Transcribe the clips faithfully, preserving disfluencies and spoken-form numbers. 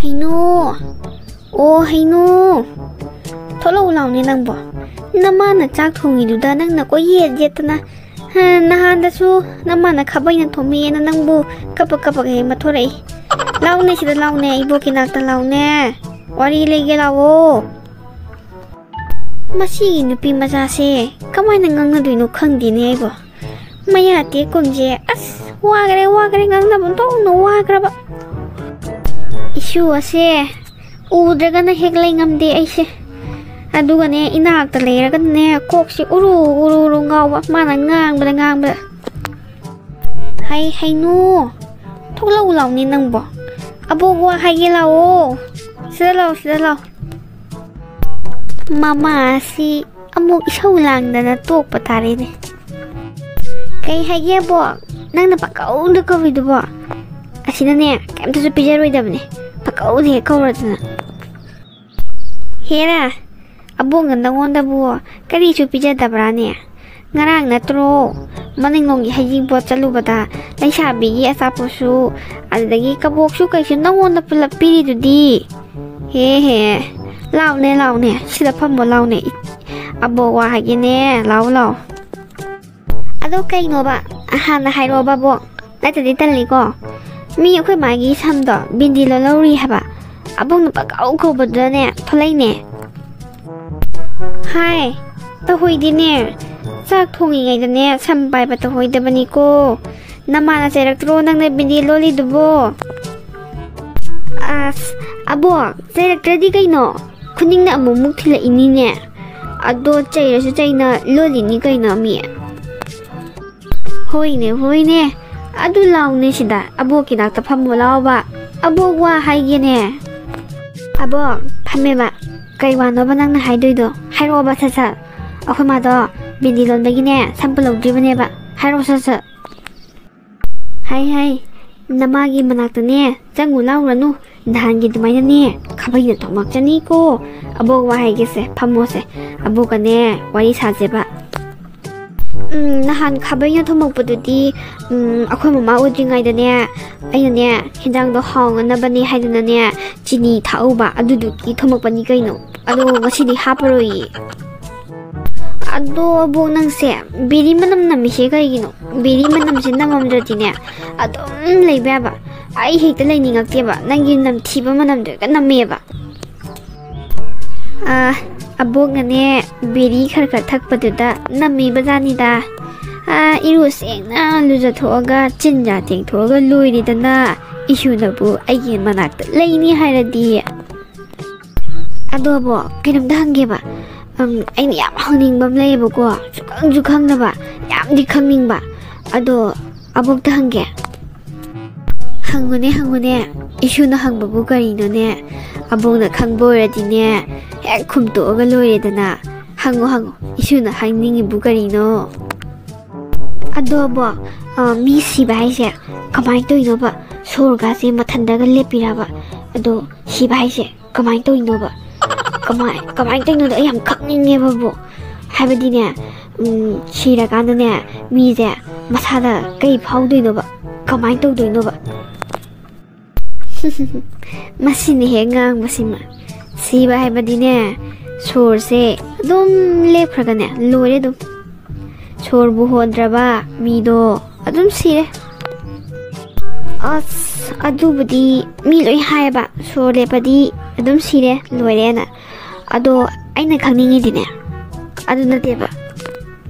ꯍꯩꯅꯨ, ꯑꯣ ꯍꯩꯅꯨ, ꯊꯣꯛꯂꯛꯎ ꯂꯥꯎꯅꯦ ꯅꯪꯕꯣ꯫ ꯅꯃꯥꯅ ꯆꯥꯛ ꯊꯣꯡꯉꯤꯗꯨꯗ ꯅꯪꯅ ꯀꯣꯏꯌꯦꯠ ꯌꯦꯠꯇꯅ꯫ ꯍꯥ, ꯅꯍꯥꯟꯗꯁꯨ ꯅꯃꯥꯅ ꯈꯥꯕꯩꯅ ꯊꯣꯝꯃꯛꯑꯦꯅ ꯅꯪꯕꯨ ꯀꯞꯄ ꯀꯞꯄꯒ ꯍꯦꯛ ꯃꯊꯣꯔꯛꯏ꯫ ꯂꯥꯎꯅꯦ ꯁꯤꯗ ꯂꯥꯎꯅꯦ, ꯏꯕꯣꯛꯀꯤ ꯅꯥꯛꯇ ꯂꯥꯎꯅꯦ꯫ ꯋꯥꯔꯤ ꯂꯩꯒꯦ ꯂꯥꯛꯑꯣ꯫ ꯃꯁꯤꯒꯤ ꯅꯨꯄꯤ ꯃꯆꯥꯁꯦ ꯀꯃꯥꯏꯅ ꯉꯥꯡꯅꯗꯣꯏꯅꯣ ꯈꯪꯗꯦꯅꯦ ꯑꯩꯕꯣ꯫ ꯃꯌꯥ ꯇꯦꯛꯀꯨꯝꯁꯦ ꯑꯁ ꯋꯥꯈ꯭ꯔꯦ, ꯋꯥꯈ꯭ꯔꯦ, ꯉꯥꯡꯅꯕ ꯑꯣꯟꯊꯣꯛꯅ ꯋꯥꯈ꯭ꯔꯕ꯫ ꯏꯁꯨ ꯑꯁꯦ ꯎꯗ꯭ꯔꯒꯅ ꯍꯦꯛ ꯂꯩ ꯉꯝꯗꯦ ꯑꯩꯁꯦ꯫ ꯑꯗꯨꯒꯅꯦ ꯏꯅꯥꯛꯇ ꯂꯩꯔꯒꯅꯦ ꯀꯣꯛꯁꯦ ꯎꯔꯨ ꯎꯔꯨ ꯎꯔꯨ ꯉꯥꯎꯕ, ꯃꯥꯅ ꯉꯥꯡꯕꯗ ꯉꯥꯡꯕꯗ꯫ ꯍꯩ ꯍꯩꯅꯨ, ꯊꯣꯛꯂꯛꯎ ꯂꯥꯎꯅꯦ ꯅꯪꯕꯣ꯫ ꯑꯕꯣꯛ ꯋꯥ ꯍꯥꯏꯒꯦ ꯂꯥꯛꯑꯣ꯫ ꯁꯤꯗ ꯂꯥꯛꯑꯣ, ꯁꯤꯗ ꯂꯥꯛꯑꯣ꯫ ꯃꯃꯥ ꯑꯁꯤ ꯑꯃꯨꯛ ꯏꯁꯧ ꯂꯥꯡꯗꯅ ꯇꯣꯛꯄ ꯇꯥꯔꯦꯅꯦ꯫ ꯀꯩ ꯍꯥꯏꯒꯦ ꯑꯕꯣꯛ? ꯅꯪꯅ ꯄꯪꯀꯧꯗ ꯀꯧꯔꯤꯗꯨꯕꯣ? ꯑꯁꯤꯅꯅꯦ ꯀꯩꯝꯇꯁꯨ ꯄꯤꯖꯔꯣꯏꯗꯕꯅꯦ, ꯄꯪꯀꯧꯗ ꯍꯦꯛ ꯀꯧꯔꯗꯅ꯫ ꯍꯦꯔꯥ, ꯑꯕꯣꯛꯅ ꯅꯪꯉꯣꯟꯗꯕꯨ ꯀꯔꯤꯁꯨ ꯄꯤꯖꯗꯕ꯭ꯔꯥꯅꯦ? ꯉꯔꯥꯡ ꯅꯠꯇ꯭ꯔꯣ ꯃꯅꯤꯡꯂꯣꯝꯒꯤ ꯍꯩꯖꯤꯡꯄꯣꯠ ꯆꯠꯂꯨꯕꯗ ꯂꯩꯁꯥꯕꯤꯒꯤ ꯑꯆꯥꯄꯣꯠꯁꯨ, ꯑꯗꯨꯗꯒꯤ ꯀꯕꯣꯛꯁꯨ ꯀꯩꯁꯨ ꯅꯪꯉꯣꯟꯗ ꯄꯨꯂꯞ ꯄꯤꯔꯤꯗꯨꯗꯤ? ꯍꯦ ꯍꯦ, ꯂꯥꯎꯅꯦ ꯂꯥꯎꯅꯦ, ꯁꯤꯗ ꯐꯝꯃꯣ ꯂꯥꯎꯅꯦ, ꯏ-, ꯑꯕꯣꯛ ꯋꯥ ꯍꯥꯏꯒꯦꯅꯦ, ꯂꯥꯎ ꯂꯥꯎ꯫ ꯑꯗꯣ ꯀꯩꯅꯣꯕ? ꯍꯥꯟꯅ ꯍꯥꯏꯔꯛꯑꯣꯕ, ꯕꯣꯛ꯫ ꯅꯠꯇ꯭ꯔꯗꯤ ꯇꯜꯂꯤꯀꯣ꯫ ꯃꯤ ꯑꯩꯈꯣꯏ ꯃꯥꯒꯤ ꯁꯝꯗꯣ ꯕꯤꯟꯗꯤ ꯂꯣꯜꯍꯧꯔꯤ ꯍꯥꯏꯕ꯫ ꯑꯕꯣꯛꯅ ꯄꯪꯀꯧ ꯀꯧꯕꯗꯨꯗꯅꯦ ꯊꯣꯛꯂꯛꯏꯅꯦ꯫ ꯍꯥꯏ, ꯇꯧꯍꯣꯏꯗꯤꯅꯦ, ꯆꯥꯛ ꯊꯣꯡꯉꯤꯉꯩꯗꯅꯦ ꯁꯝ ꯄꯥꯏꯕ ꯇꯧꯍꯣꯏꯗꯕꯅꯤꯀꯣ꯫ ꯅꯃꯥꯅ ꯆꯩꯔꯛꯇ꯭ꯔꯣ ꯅꯪꯅ ꯕꯤꯟꯗꯤ ꯂꯣꯜꯂꯤꯗꯨꯕꯣ? ꯑꯁ, ꯑꯕꯣꯛ, ꯆꯩꯔꯛꯇ꯭ꯔꯗꯤ ꯀꯩꯅꯣ? ꯈꯨꯅꯤꯡꯅ ꯑꯃꯨꯛꯃꯨꯛ ꯊꯤꯜꯂꯛꯏꯅꯤꯅꯦ꯫ ꯑꯗꯣ ꯆꯩꯔꯁꯨ ꯆꯩꯅ ꯂꯣꯜꯂꯤꯅꯤ ꯀꯩꯅꯣ ꯃꯤ꯫ ꯍꯣꯏꯅꯦ, ꯍꯣꯏꯅꯦ꯫ ꯑꯗꯨ ꯂꯥꯎꯅꯦ ꯁꯤꯗ, ꯑꯕꯣꯛꯀꯤ ꯅꯥꯛꯇ ꯐꯝꯃꯣ ꯂꯥꯎꯕ꯫ ꯑꯕꯣꯛ ꯋꯥ ꯍꯥꯏꯒꯦꯅꯦ꯫ ꯑꯕꯣꯛ, ꯐꯝꯃꯦꯕ꯫ ꯀꯩ ꯋꯥꯅꯣꯕ ꯅꯪꯅ ꯍꯥꯏꯗꯣꯏꯗꯣ? ꯍꯥꯏꯔꯛꯑꯣꯕ ꯁꯠ ꯁꯠ꯫ ꯑꯩꯈꯣꯏ ꯃꯥꯗꯣ ꯕꯤꯟꯗꯤ ꯂꯣꯟꯕꯒꯤꯅꯦ ꯁꯝ ꯄꯨꯜꯍꯧꯗ꯭ꯔꯤꯕꯅꯦꯕ꯫ ꯍꯥꯏꯔꯛꯑꯣ ꯁꯠ ꯁꯠ꯫ ꯍꯥꯏ ꯍꯥꯏ, ꯅꯃꯥꯒꯤ ꯃꯅꯥꯛꯇꯅꯦ ꯆꯪꯉꯨ ꯂꯥꯎꯔꯅꯨ꯫ ꯅꯍꯥꯟꯒꯤ ꯑꯗꯨꯃꯥꯏꯅꯅꯦ ꯈꯥꯕꯩꯅ ꯊꯣꯝꯃꯛꯆꯅꯤꯀꯣ꯫ ꯑꯕꯣꯛ ꯋꯥ ꯍꯥꯏꯒꯦꯁꯦ, ꯐꯝꯃꯣꯁꯦ꯫ ꯑꯕꯣꯛꯀꯅꯦ ꯋꯥꯔꯤ ꯁꯥꯁꯦꯕ꯫ ꯎꯝ, ꯅꯍꯥꯟ ꯈꯥꯕꯩꯅ ꯊꯣꯃꯛꯄꯗꯨꯗꯤ, ꯎꯝ, ꯑꯩꯈꯣꯏ ꯃꯃꯥ ꯎꯗ꯭ꯔꯤꯉꯩꯗꯅꯦ, ꯑꯩꯅꯅꯦ, ꯍꯦꯟꯖꯥꯡꯗꯣ ꯍꯥꯎꯅꯅꯕꯅꯦ ꯍꯥꯏꯗꯅꯅꯦ, ꯆꯤꯅꯤ ꯊꯥꯛꯎꯕ, ꯑꯗꯨꯗꯨꯒꯤ ꯊꯣꯃꯛꯄꯅꯤ ꯀꯩꯅꯣ꯫ ꯑꯗꯣ ꯉꯁꯤꯗꯤ ꯍꯥꯞꯄꯔꯣꯏꯌꯦ꯫ ꯑꯗꯣ ꯑꯕꯣꯛ, ꯅꯪꯁꯦ ꯕꯤꯔꯤ ꯃꯅꯝ ꯅꯝꯃꯤꯁꯦ ꯀꯩꯒꯤꯅꯣ? ꯕꯤꯔꯤ ꯃꯅꯝꯁꯦ ꯅꯝꯃꯝꯗ꯭ꯔꯗꯤꯅꯦ, ꯑꯗꯨꯝ ꯂꯩꯕ ꯌꯥꯕ꯫ ꯑꯩ ꯍꯦꯛꯇ ꯂꯩꯅꯤꯡꯉꯛꯇꯦꯕ, ꯅꯪꯒꯤ ꯅꯝꯊꯤꯕ ꯃꯅꯝꯗꯣ ꯍꯦꯛꯇ ꯅꯝꯃꯦꯕ꯫ ꯑꯥ, ꯑꯕꯣꯛꯅꯅꯦ, ꯕꯤꯔꯤ ꯈꯔ ꯈꯔ ꯊꯛꯄꯗꯨꯗ ꯅꯝꯃꯤꯕ ꯖꯥꯠꯅꯤꯗ꯫ ꯑꯥ, ꯏꯔꯨ ꯁꯦꯡꯅ ꯂꯨꯖꯊꯣꯛꯑꯒ, ꯆꯤꯟꯖꯥ ꯇꯦꯡꯊꯣꯛꯑꯒ ꯂꯣꯏꯔꯦꯗꯅ꯫ ꯏꯁꯨꯅꯕꯨ ꯑꯩꯒꯤ ꯃꯅꯥꯛꯇ ꯂꯩꯅꯤ ꯍꯥꯏꯔꯗꯤ꯫ ꯑꯗꯣ ꯑꯕꯣꯛ, ꯀꯩꯅꯣꯝꯇ ꯍꯪꯒꯦꯕ꯫ ꯎꯝ, ꯑꯩꯅ ꯌꯥꯝ ꯍꯪꯅꯤꯡꯕ ꯑꯃ ꯂꯩꯌꯦꯕꯀꯣ, ꯁꯨꯈꯪꯁꯨ ꯈꯪꯗꯕ, ꯌꯥꯝꯗꯤ ꯈꯪꯅꯤꯡꯕ꯫ ꯑꯗꯣ ꯑꯕꯣꯛꯇ ꯍꯪꯒꯦ꯫ ꯍꯪꯉꯨꯅꯦ, ꯍꯪꯉꯨꯅꯦ꯫ ꯏꯁꯨꯅ ꯍꯪꯕꯕꯨ ꯀꯔꯤꯅꯣꯅꯦ? ꯑꯕꯣꯛꯅ ꯈꯪꯕ ꯑꯣꯏꯔꯗꯤꯅꯦ, ꯍꯦꯛ ꯈꯨꯝꯇꯣꯛꯑꯒ ꯂꯣꯏꯔꯦꯗꯅ꯫ ꯍꯪꯉꯣ, ꯍꯪꯉꯣ꯫ ꯏꯁꯨꯅ ꯍꯥꯏꯅꯤꯡꯉꯤꯕꯨ ꯀꯔꯤꯅꯣ? ꯑꯗꯣ ꯑꯕꯣꯛ, ꯑ, ꯃꯤ ꯁꯤꯕ ꯍꯥꯏꯁꯦ ꯀꯃꯥꯏꯅ ꯇꯧꯔꯤꯅꯣꯕ? ꯁꯣꯔꯒꯥꯁꯦ ꯃꯊꯟꯗꯒ ꯂꯦꯞꯄꯤꯔꯕ? ꯑꯗꯣ ꯁꯤꯕ ꯍꯥꯏꯁꯦ ꯀꯃꯥꯏꯅ ꯇꯧꯔꯤꯅꯣꯕ? ꯀꯃꯥꯏ-, ꯀꯃꯥꯏꯅ ꯇꯧꯔꯤꯅꯣꯗꯣ ꯑꯩ ꯌꯥꯝ ꯈꯪꯅꯤꯡꯉꯦꯕ, ꯕꯣꯛ꯫ ꯍꯥꯏꯕꯗꯤꯅꯦ, ꯎꯝ, ꯁꯤꯔꯀꯥꯟꯗꯅꯦ, ꯃꯤꯁꯦ ꯃꯁꯥꯗ ꯀꯩ ꯐꯥꯎꯗꯣꯏꯅꯣꯕ? ꯀꯃꯥꯏꯅ ꯇꯧꯗꯣꯏꯅꯣꯕ? ꯃꯁꯤꯅ ꯍꯦꯛ ꯉꯥꯡꯕꯁꯤꯃ꯫ ꯁꯤꯕ ꯍꯥꯏꯕꯗꯤꯅꯦ, ꯁꯣꯔꯁꯦ ꯑꯗꯨꯝ ꯂꯦꯞꯈ꯭ꯔꯒꯅꯦ, ꯂꯣꯏꯔꯦ ꯑꯗꯨꯝ꯫ ꯁꯣꯔꯕꯨ ꯍꯣꯟꯗ꯭ꯔꯕ ꯃꯤꯗꯣ ꯑꯗꯨꯝ ꯁꯤꯔꯦ꯫ ꯑꯁ, ꯑꯗꯨꯕꯨꯗꯤ ꯃꯤ ꯂꯣꯏ ꯍꯥꯏꯌꯦꯕ, ꯁꯣꯔ ꯂꯦꯞꯄꯗꯤ ꯑꯗꯨꯝ ꯁꯤꯔꯦ, ꯂꯣꯏꯔꯦꯅ꯫ ꯑꯗꯣ ꯑꯩꯅ ꯈꯪꯅꯤꯡꯉꯤꯗꯤꯅꯦ, ꯑꯗꯨ ꯅꯠꯇꯦꯕ꯫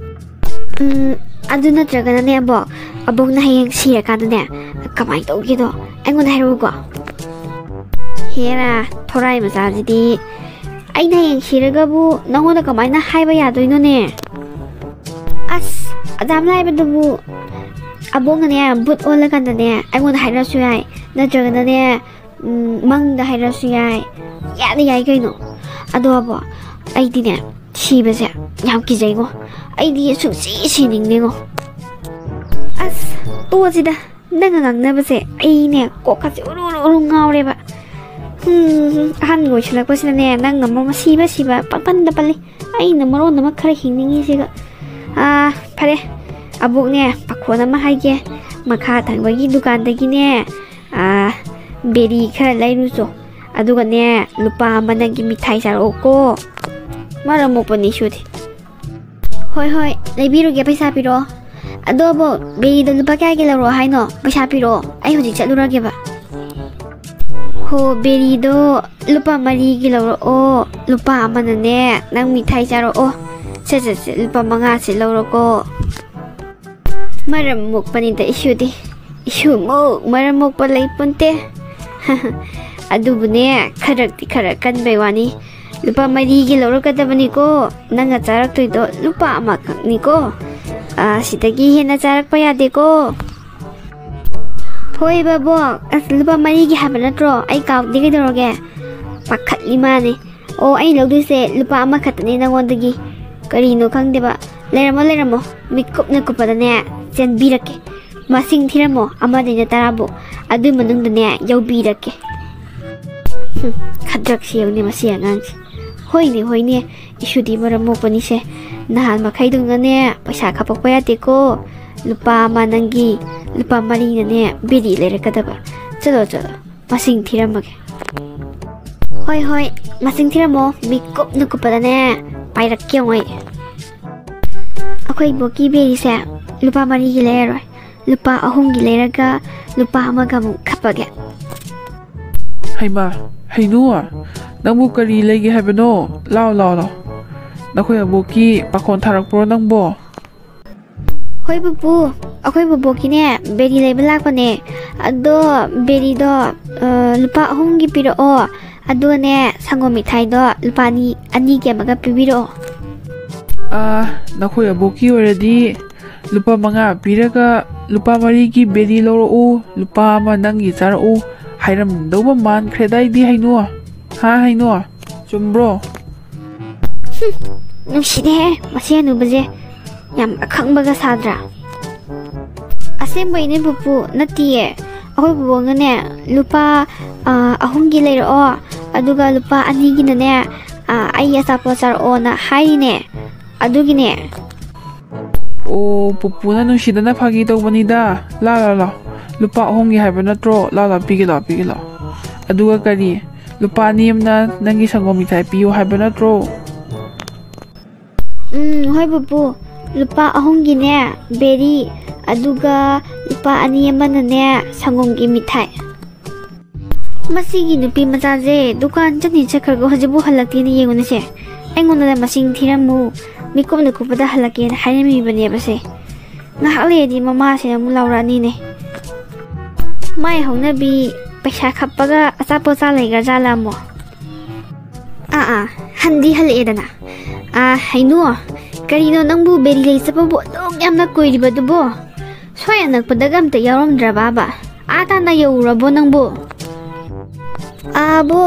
ꯎꯝ, ꯑꯗꯨ ꯅꯠꯇ꯭ꯔꯒꯅꯅꯦ, ꯑꯕꯣꯛ, ꯑꯕꯣꯛꯅ ꯍꯌꯦꯡ ꯁꯤꯔꯀꯥꯟꯗꯅꯦ, ꯀꯃꯥꯏꯅ ꯇꯧꯒꯦꯗꯣ ꯑꯩꯉꯣꯟꯗ ꯍꯥꯏꯔꯛꯎꯀꯣ꯫ ꯍꯦꯔꯥ, ꯊꯣꯔꯥꯏ ꯃꯆꯥꯁꯤꯗꯤ꯫ ꯑꯩꯅ ꯍꯌꯦꯡ ꯁꯤꯔꯒꯕꯨ ꯅꯪꯉꯣꯟꯗ ꯀꯃꯥꯏꯅ ꯍꯥꯏꯕ ꯌꯥꯗꯣꯏꯅꯣꯅꯦ? ꯑꯁ, ꯑꯗꯥꯝ ꯂꯥꯏꯕꯗꯨꯕꯨ꯫ ꯑꯕꯣꯛꯅꯅꯦ, ꯕꯨꯠ ꯑꯣꯜꯂꯀꯥꯟꯗꯅꯦ, ꯑꯩꯉꯣꯟꯗ ꯍꯥꯏꯔꯛꯑꯁꯨ ꯌꯥꯏ, ꯅꯠꯇ꯭ꯔꯒꯅꯅꯦ, ꯎꯝ, ꯃꯪꯗ ꯍꯥꯏꯔꯛꯑꯁꯨ ꯌꯥꯏ, ꯌꯥꯗ ꯌꯥꯏ ꯀꯩꯅꯣ꯫ ꯑꯗꯣ ꯑꯕꯣꯛ, ꯑꯩꯗꯤꯅꯦ, ꯁꯤꯕꯁꯦ ꯌꯥꯝ ꯀꯤꯖꯩꯉꯣ꯫ ꯑꯩꯗꯤ ꯁꯨꯡꯁꯤ ꯁꯤꯅꯤꯡꯗꯦꯉꯣ꯫ ꯑꯁ, ꯇꯣꯛꯑꯁꯤꯗ, ꯅꯪꯒ ꯉꯥꯡꯅꯕꯁꯦ ꯑꯩꯅꯦ, ꯀꯣꯛꯀꯁꯦ ꯎꯔꯨ ꯎꯔꯨ ꯎꯔꯨ ꯉꯥꯎꯔꯦꯕ꯫ ꯎꯝ, ꯑꯍꯟꯒ ꯑꯣꯏꯁꯜꯂꯛꯄꯁꯤꯗꯅꯦ, ꯅꯪꯅ ꯃꯔꯣꯟ ꯑꯃ ꯁꯤꯕ ꯁꯤꯕ ꯄꯪꯄꯟꯗ ꯄꯜꯂꯤ꯫ ꯑꯩꯅ ꯃꯔꯣꯟ ꯑꯃ ꯈꯔ ꯍꯤꯡꯅꯤꯡꯉꯤꯁꯤꯒ꯫ ꯑꯥ, ꯐꯔꯦ꯫ ꯑꯕꯣꯛꯅꯦ, ꯄꯥꯈꯣꯟ ꯑꯃ ꯍꯥꯏꯒꯦ꯫ ꯃꯈꯥ ꯊꯪꯕꯒꯤ ꯗꯨꯀꯥꯟꯗꯒꯤꯅꯦ, ꯑꯥ, ꯕꯦꯔꯤ ꯈꯔ ꯂꯩꯔꯨꯆꯣ꯫ ꯑꯗꯨꯒꯅꯦ, ꯂꯨꯄꯥ ꯑꯃ ꯅꯪꯒꯤ ꯃꯤꯊꯥꯏ ꯆꯥꯔꯛꯑꯣꯀꯣ꯫ ꯃꯔꯝ ꯃꯣꯛꯄꯅꯤ ꯁꯨꯗꯤ꯫ ꯍꯣꯏ, ꯍꯣꯏ, ꯂꯩꯕꯤꯔꯨꯒꯦ, ꯄꯩꯁꯥ ꯄꯤꯔꯛꯑꯣ꯫ ꯑꯗꯣ ꯑꯕꯣꯛ, ꯕꯦꯔꯤꯗꯣ ꯂꯨꯄꯥ ꯀꯌꯥꯒꯤ ꯂꯧꯔꯛꯑꯣ ꯍꯥꯏꯅꯣ? ꯄꯩꯁꯥ ꯄꯤꯔꯛꯑꯣ, ꯑꯩ ꯍꯧꯖꯤꯛ ꯆꯠꯂꯨꯔꯒꯦꯕ꯫ ꯍꯣ, ꯕꯦꯔꯤꯗꯣ ꯂꯨꯄꯥ ꯃꯔꯤꯒꯤ ꯂꯧꯔꯛꯑꯣ꯫ ꯂꯨꯄꯥ ꯑꯃꯅꯅꯦ, ꯅꯪ ꯃꯤꯊꯥꯏ ꯆꯥꯔꯛꯑꯣ꯫ ꯁꯦ, ꯁꯦ, ꯁꯦ, ꯂꯨꯄꯥ ꯃꯉꯥꯁꯦ ꯂꯧꯔꯣꯀꯣ꯫ ꯃꯔꯝ ꯃꯣꯛꯄꯅꯤꯗ ꯏꯁꯨꯗꯤ꯫ ꯏꯁꯨꯃꯨꯛ ꯃꯔꯝ ꯃꯣꯛꯄ ꯂꯩ ꯄꯣꯟꯇꯦ꯫ ꯑꯗꯨꯕꯨꯅꯦ, ꯈꯔꯛꯇꯤ ꯈꯔ ꯀꯟꯕꯩ ꯋꯥꯅꯤ꯫ ꯂꯨꯄꯥ ꯃꯔꯤꯒꯤ ꯂꯧꯔꯛꯀꯗꯕꯅꯤꯀꯣ꯫ ꯅꯪꯅ ꯆꯥꯔꯛꯇꯣꯏꯗꯣ ꯂꯨꯄꯥ ꯑꯃꯈꯛꯅꯤꯀꯣ꯫ ꯑꯥ, ꯁꯤꯗꯒꯤ ꯍꯦꯟꯅ ꯆꯥꯔꯛꯄ ꯌꯥꯗꯦꯀꯣ꯫ ꯍꯣꯏ ꯕꯕꯣꯛ, ꯑꯁ, ꯂꯨꯄꯥ ꯃꯔꯤꯒꯤ ꯍꯥꯏꯕ ꯅꯠꯇ꯭ꯔꯣ? ꯑꯩ ꯀꯥꯎꯗꯦ, ꯀꯩꯗꯧꯔꯒꯦ? ꯄꯥꯈꯠꯂꯤ ꯃꯥꯅꯦ꯫ ꯑꯣ, ꯑꯩ ꯂꯧꯗꯣꯏꯁꯦ ꯂꯨꯄꯥ ꯑꯃꯈꯛꯇꯅꯦ ꯅꯪꯉꯣꯟꯗꯒꯤ꯫ ꯀꯔꯤꯅꯣ ꯈꯪꯗꯦꯕ꯫ ꯂꯩꯔꯝꯃꯣ, ꯂꯩꯔꯝꯃꯣ꯫ ꯃꯤꯠꯀꯨꯞꯅ ꯀꯨꯞꯄꯗꯅꯦ ꯆꯦꯟꯕꯤꯔꯛꯀꯦ꯫ ꯃꯁꯤꯡ ꯊꯤꯔꯝꯃꯣ, ꯑꯃꯗꯩꯅ ꯇꯔꯥꯕꯨꯛ꯫ ꯑꯗꯨꯏ ꯃꯅꯨꯡꯗꯅꯦ ꯌꯧꯕꯤꯔꯛꯀꯦ꯫ ꯍꯨꯝ, ꯈꯗ꯭ꯔꯛꯁꯤ ꯌꯦꯡꯉꯨꯅꯦ ꯃꯁꯤ ꯑꯉꯥꯡꯁꯦ꯫ ꯍꯣꯏꯅꯦ, ꯍꯣꯏꯅꯦ, ꯏꯁꯨꯗꯤ ꯃꯔꯝ ꯃꯣꯛꯄꯅꯤꯁꯦ꯫ ꯅꯍꯥꯟ ꯃꯈꯩꯗꯧꯅꯅꯦ ꯄꯩꯁꯥ ꯈꯥꯄꯛꯄ ꯌꯥꯗꯦꯀꯣ꯫ ꯂꯨꯄꯥ ꯑꯃ ꯅꯪꯒꯤ, ꯂꯨꯄꯥ ꯃꯔꯤꯅꯅꯦ ꯕꯦꯔꯤ ꯂꯩꯔꯛꯀꯗꯕ꯫ ꯆꯠꯂꯣ, ꯆꯠꯂꯣ, ꯃꯁꯤꯡ ꯊꯤꯔꯝꯃꯒꯦ꯫ ꯍꯣꯏ, ꯍꯣꯏ, ꯃꯁꯤꯡ ꯊꯤꯔꯝꯃꯣ꯫ ꯃꯤꯀꯨꯞꯅ ꯀꯨꯞꯄꯗꯅꯦ ꯄꯥꯏꯔꯛꯀꯦ ꯌꯦꯡꯉꯣ ꯑꯩ꯫ ꯑꯩꯈꯣꯏ ꯏꯕꯣꯛꯀꯤ ꯕꯦꯔꯤꯁꯦ ꯂꯨꯄꯥ ꯃꯔꯤꯒꯤ ꯂꯩꯔꯔꯣꯏ, ꯂꯨꯄꯥ ꯑꯍꯨꯝꯒꯤ ꯂꯩꯔꯒ ꯂꯨꯄꯥ ꯑꯃꯒ ꯑꯃꯨꯛ ꯈꯞꯄꯒꯦ꯫ ꯍꯩꯃꯥ, ꯍꯩꯅꯨ, ꯅꯪꯕꯨ ꯀꯔꯤ ꯂꯩꯒꯦ ꯍꯥꯏꯕꯅꯣ? ꯂꯥꯎ, ꯂꯥꯎ, ꯂꯥꯎ꯫ ꯅꯈꯣꯏ ꯑꯕꯣꯛꯀꯤ ꯄꯥꯈꯣꯟ ꯊꯥꯔꯛꯄ꯭ꯔꯣ ꯅꯪꯕꯣ? ꯍꯣꯏ ꯄꯨꯄꯨ, ꯑꯩꯈꯣꯏ ꯕꯣꯕꯣꯛꯀꯤꯅꯦ ꯕꯦꯔꯤ ꯂꯩꯕ ꯂꯥꯛꯄꯅꯦ꯫ ꯑꯗꯣ ꯕꯦꯔꯤꯗꯣ, ꯑ, ꯂꯨꯄꯥ ꯑꯍꯨꯝꯒꯤ ꯄꯤꯔꯛꯑꯣ꯫ ꯑꯗꯨꯒꯅꯦ, ꯁꯪꯒꯣꯝ ꯃꯤꯊꯥꯏꯗꯣ ꯂꯨꯄꯥ ꯑꯅꯤ, ꯑꯅꯤꯒꯤ ꯑꯃꯒ ꯄꯤꯕꯤꯔꯛꯑꯣ꯫ ꯑꯥ, ꯅꯈꯣꯏ ꯑꯕꯣꯛꯀꯤ ꯑꯣꯏꯔꯗꯤ ꯂꯨꯄꯥ ꯃꯉꯥ ꯄꯤꯔꯒ ꯂꯨꯄꯥ ꯃꯔꯤꯒꯤ ꯕꯦꯔꯤ ꯂꯧꯔꯛꯎ, ꯂꯨꯄꯥ ꯑꯃ ꯅꯪꯒꯤ ꯆꯥꯔꯛꯎ ꯍꯥꯏꯔꯝꯗꯧꯕ ꯃꯥꯟꯈ꯭ꯔꯦꯗ ꯑꯩꯗꯤ, ꯍꯩꯅꯨ꯫ ꯍꯥ, ꯍꯩꯅꯨ? ꯆꯨꯝꯕ꯭ꯔꯣ? ꯍꯨꯝ, ꯅꯨꯡꯁꯤꯗꯦꯍꯦ, ꯃꯁꯤ ꯍꯅꯨꯕꯁꯦ꯫ ꯌꯥꯝ ꯑꯈꯪꯕꯒ ꯁꯥꯗ꯭ꯔꯥ? ꯑꯁꯦꯡꯕꯩꯅꯦ ꯄꯨꯄꯨ, ꯅꯠꯇꯤꯌꯦ꯫ ꯑꯩꯈꯣꯏ ꯄꯨꯄꯨꯅꯅꯦ, ꯂꯨꯄꯥ, ꯑ, ꯑꯍꯨꯝꯒꯤ ꯂꯩꯔꯛꯑꯣ, ꯑꯗꯨꯒ ꯂꯨꯄꯥ ꯑꯅꯤꯒꯤꯅꯅꯦ, ꯑ, ꯑꯩ ꯑꯆꯥꯄꯣꯠ ꯆꯥꯔꯛꯑꯣꯅ ꯍꯥꯏꯔꯤꯅꯦ꯫ ꯑꯗꯨꯒꯤꯅꯦ꯫ ꯑꯣ, ꯄꯨꯄꯨꯅ ꯅꯨꯡꯁꯤꯗꯅ ꯐꯥꯒꯤ ꯇꯧꯕꯅꯤꯗ꯫ ꯂꯥ, ꯂꯥ, ꯂꯥ꯫ ꯂꯨꯄꯥ ꯑꯍꯨꯝꯒꯤ ꯍꯥꯏꯕ ꯅꯠꯇ꯭ꯔꯣ? ꯂꯥ, ꯂꯥ, ꯄꯤꯒꯦ ꯂꯥ, ꯄꯤꯒꯦ ꯂꯥ꯫ ꯑꯗꯨꯒ ꯀꯔꯤ? ꯂꯨꯄꯥ ꯑꯅꯤ ꯑꯃꯅ ꯅꯪꯒꯤ ꯁꯪꯒꯣꯝ ꯃꯤꯊꯥꯏ ꯄꯤꯌꯨ ꯍꯥꯏꯕ ꯅꯠꯇ꯭ꯔꯣ? ꯎꯝ, ꯍꯣꯏ ꯄꯨꯄꯨ꯫ ꯂꯨꯄꯥ ꯑꯍꯨꯝꯒꯤꯅꯦ ꯕꯦꯔꯤ, ꯑꯗꯨꯒ ꯂꯨꯄꯥ ꯑꯅꯤ ꯑꯃꯅꯅꯦ ꯁꯪꯒꯣꯝꯒꯤ ꯃꯤꯊꯥꯏ꯫ ꯃꯁꯤꯒꯤ ꯅꯨꯄꯤ ꯃꯆꯥꯁꯦ ꯗꯨꯀꯥꯟ ꯆꯠꯅꯤ ꯆꯠꯈ꯭ꯔꯒ ꯍꯧꯖꯤꯛꯐꯥꯎ ꯍꯜꯂꯛꯇꯦꯅ ꯌꯦꯡꯉꯨꯅꯦꯁꯦ꯫ ꯑꯩꯉꯣꯟꯗ ꯃꯁꯤꯡ ꯊꯤꯔꯝꯃꯨ, ꯃꯤꯀꯨꯞꯅ ꯀꯨꯞꯄꯗ ꯍꯜꯂꯛꯀꯦꯅ ꯍꯥꯏꯔꯝꯃꯤꯕꯅꯦꯕꯁꯦ꯫ ꯉꯥꯏꯍꯥꯛ ꯂꯩꯔꯗꯤ ꯃꯃꯥꯁꯤꯅ ꯑꯃꯨꯛ ꯂꯥꯎꯔꯛꯑꯅꯤꯅꯦ꯫ ꯃꯥꯏ ꯍꯧꯅꯕꯤ ꯄꯩꯁꯥ ꯈꯞꯄꯒ ꯑꯆꯥꯄꯣꯠ ꯆꯥ ꯂꯩꯒ꯭ꯔꯖꯥꯠꯂ ꯑꯃꯨꯛ? ꯑꯥ, ꯑꯥ, ꯍꯟꯗꯤ ꯍꯜꯂꯛꯑꯦꯗꯅ꯫ ꯑꯥ, ꯍꯩꯅꯨ, ꯀꯔꯤꯅꯣ ꯅꯪꯕꯨ ꯕꯦꯔꯤ ꯂꯩ ꯆꯠꯄꯕꯨ ꯑꯗꯨꯛ ꯌꯥꯝꯅ ꯀꯨꯏꯔꯤꯕꯗꯨꯕꯣ? ꯁ꯭ꯋꯥꯏ ꯑꯅꯛꯄꯗꯒ ꯑꯝꯇ ꯌꯥꯎꯔꯝꯗ꯭ꯔꯕꯕ? ꯑꯥ ꯇꯥꯅ ꯌꯧꯔꯨꯔꯕꯣ ꯅꯪꯕꯨ? ꯑꯥꯕꯣ,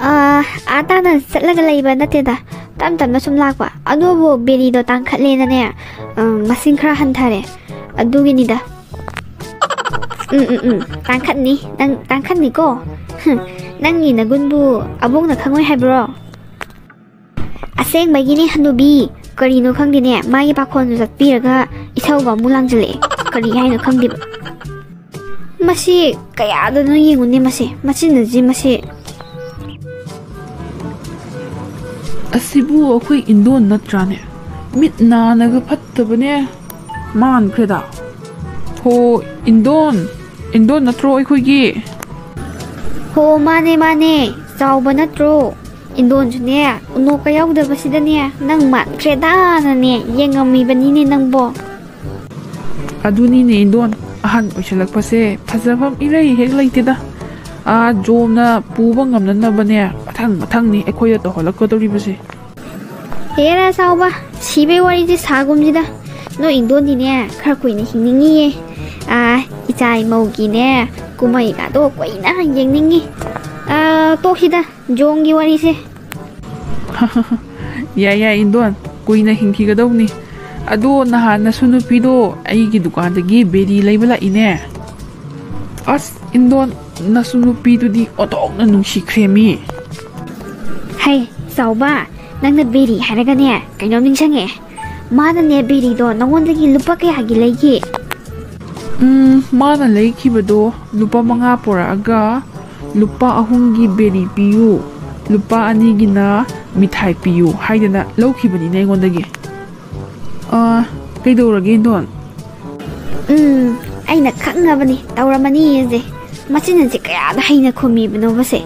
ꯑꯥ, ꯑꯥ ꯇꯥꯅ ꯆꯠꯂꯒ ꯂꯩꯕ ꯅꯠꯇꯦꯗ, ꯇꯞ ꯇꯞꯅ ꯁꯨꯝ ꯂꯥꯛꯄ꯫ ꯑꯗꯨꯕꯨ ꯕꯦꯔꯤꯗꯣ ꯇꯥꯡꯈꯠꯂꯦꯅꯅꯦ, ꯑꯥ, ꯃꯁꯤꯡ ꯈꯔ ꯍꯟꯊꯔꯦ, ꯑꯗꯨꯒꯤꯅꯤꯗ꯫ ꯎꯝ, ꯎꯝ, ꯎꯝ, ꯇꯥꯡꯈꯠꯅꯤ, ꯅꯪ ꯇꯥꯡꯈꯠꯅꯤꯀꯣ꯫ ꯍꯨꯝ, ꯅꯪꯒꯤ ꯅꯒꯨꯟꯕꯨ ꯑꯕꯣꯛꯅ ꯈꯪꯉꯣꯏ ꯍꯥꯏꯕ꯭ꯔꯣ? ꯑꯁꯦꯡꯕꯒꯤꯅꯦ ꯍꯅꯨꯕꯤ, ꯀꯔꯤꯅꯣ ꯈꯪꯗꯦꯅꯦ, ꯃꯥꯒꯤ ꯄꯥꯈꯣꯟꯗꯨ ꯆꯠꯄꯤꯔꯒ ꯏꯁꯧꯒ ꯑꯃꯨꯛ ꯂꯥꯡꯁꯤꯜꯂꯛꯑꯦ꯫ ꯀꯔꯤ ꯍꯥꯏꯅꯣ ꯈꯪꯗꯦꯕ꯫ ꯃꯁꯤ ꯀꯌꯥꯗꯅꯣ ꯌꯦꯡꯉꯨꯅꯦ ꯃꯁꯦ, ꯃꯆꯤꯟꯅꯁꯤ ꯃꯁꯦ꯫ ꯑꯁꯤꯕꯨ ꯑꯩꯈꯣꯏ ꯏꯟꯗꯣꯟ ꯅꯠꯇ꯭ꯔꯥꯅꯦ? ꯃꯤꯠ ꯅꯥꯅꯒ ꯐꯠꯇꯕꯅꯦ꯫ ꯃꯥꯟꯈ꯭ꯔꯦꯗ꯫ ꯍꯣ, ꯏꯟꯗꯣꯟ, ꯏꯟꯗꯣꯟ ꯅꯠꯇ꯭ꯔꯣ ꯑꯩꯈꯣꯏꯒꯤ? ꯍꯣ, ꯃꯥꯅꯦ, ꯃꯥꯅꯦ, ꯆꯥꯎꯕ ꯅꯠꯇ꯭ꯔꯣ? ꯏꯟꯗꯣꯟꯁꯨꯅꯦ, ꯎꯅꯣꯛꯀ ꯌꯥꯎꯗꯕꯁꯤꯗꯅꯦ, ꯅꯪ ꯃꯥꯟꯈ꯭ꯔꯦꯗꯥꯅꯅꯦ ꯌꯦꯡꯉꯝꯃꯤꯕꯅꯤꯅꯦ ꯅꯪꯕꯣ꯫ ꯑꯗꯨꯅꯤꯅꯦ ꯏꯟꯗꯣꯟ, ꯑꯍꯟ ꯑꯣꯏꯁꯜꯂꯛꯄꯁꯦ ꯐꯖꯐꯝ ꯏꯔꯩ ꯍꯦꯛ ꯂꯩꯇꯦꯗ꯫ ꯑꯥ ꯖꯣꯝꯅ ꯄꯨꯕ ꯉꯝꯅꯅꯕꯅꯦ, ꯃꯊꯪ ꯃꯊꯪꯅꯤ ꯑꯩꯈꯣꯏꯗ ꯇꯧꯍꯜꯂꯛꯀꯗꯧꯔꯤꯕꯁꯦ꯫ ꯍꯦꯔꯥ ꯆꯥꯎꯕ, ꯁꯤꯕꯩ ꯋꯥꯔꯤꯁꯦ ꯁꯥꯒꯨꯝꯁꯤꯗ꯫ ꯅꯣꯏ ꯏꯟꯗꯣꯟꯗꯤꯅꯦ ꯈꯔ ꯀꯨꯏꯅ ꯍꯤꯡꯅꯤꯡꯉꯤꯌꯦ꯫ ꯑꯥ, ꯏꯆꯥ ꯏꯃꯧꯒꯤꯅꯦ ꯀꯨꯝꯍꯩꯒꯗꯣ ꯀꯨꯏꯅ ꯌꯦꯡꯅꯤꯡꯉꯤ꯫ ꯑꯥ, ꯇꯣꯛꯁꯤꯗ ꯖꯣꯝꯒꯤ ꯋꯥꯔꯤꯁꯦ꯫ ꯌꯥꯏ, ꯌꯥꯏ, ꯏꯟꯗꯣꯟ, ꯀꯨꯏꯅ ꯍꯤꯡꯈꯤꯒꯗꯧꯕꯅꯤ꯫ ꯑꯗꯣ ꯅꯍꯥꯟ ꯅꯁꯨ ꯅꯨꯄꯤꯗꯣ ꯑꯩꯒꯤ ꯗꯨꯀꯥꯟꯗꯒꯤ ꯕꯦꯔꯤ ꯂꯩꯕ ꯂꯥꯛꯏꯅꯦ꯫ ꯑꯁ, ꯏꯟꯗꯣꯟ, ꯅꯁꯨ ꯅꯨꯄꯤꯗꯨꯗꯤ ꯑꯣꯟꯊꯣꯛꯅ ꯅꯨꯡꯁꯤꯈ꯭ꯔꯦꯃꯤ꯫ ꯍꯩ, ꯆꯥꯎꯕ, ꯅꯪꯅ ꯕꯦꯔꯤ ꯍꯥꯏꯔꯒꯅꯦ, ꯀꯩꯅꯣꯝ ꯅꯤꯡꯁꯤꯡꯉꯛꯑꯦ꯫ ꯃꯥꯅꯅꯦ ꯕꯦꯔꯤꯗꯣ ꯅꯉꯣꯟꯗꯒꯤ ꯂꯨꯄꯥ ꯀꯌꯥꯒꯤ ꯂꯩꯒꯦ? ꯎꯝ, ꯃꯥꯅ ꯂꯩꯈꯤꯕꯗꯣ ꯂꯨꯄꯥ ꯃꯉꯥ ꯄꯨꯔꯛꯑꯒ ꯂꯨꯄꯥ ꯑꯍꯨꯝꯒꯤ ꯕꯦꯔꯤ ꯄꯤꯌꯨ, ꯂꯨꯄꯥ ꯑꯅꯤꯒꯤꯅ ꯃꯤꯊꯥꯏ ꯄꯤꯌꯨ ꯍꯥꯏꯗꯅ ꯂꯧꯈꯤꯕꯅꯤꯅꯦ ꯑꯩꯉꯣꯟꯗꯒꯤ꯫ ꯑ, ꯀꯩꯗꯧꯔꯒꯦ, ꯏꯟꯗꯣꯟ? ꯎꯝ, ꯑꯩꯅ ꯈꯪꯉꯕꯅꯤ ꯇꯧꯔꯝꯃꯅꯤꯁꯦ꯫ ꯃꯆꯤꯟ ꯑꯁꯦ ꯀꯌꯥꯗ ꯍꯩꯅ ꯈꯨꯝꯃꯤꯕꯅꯣꯕꯁꯦ꯫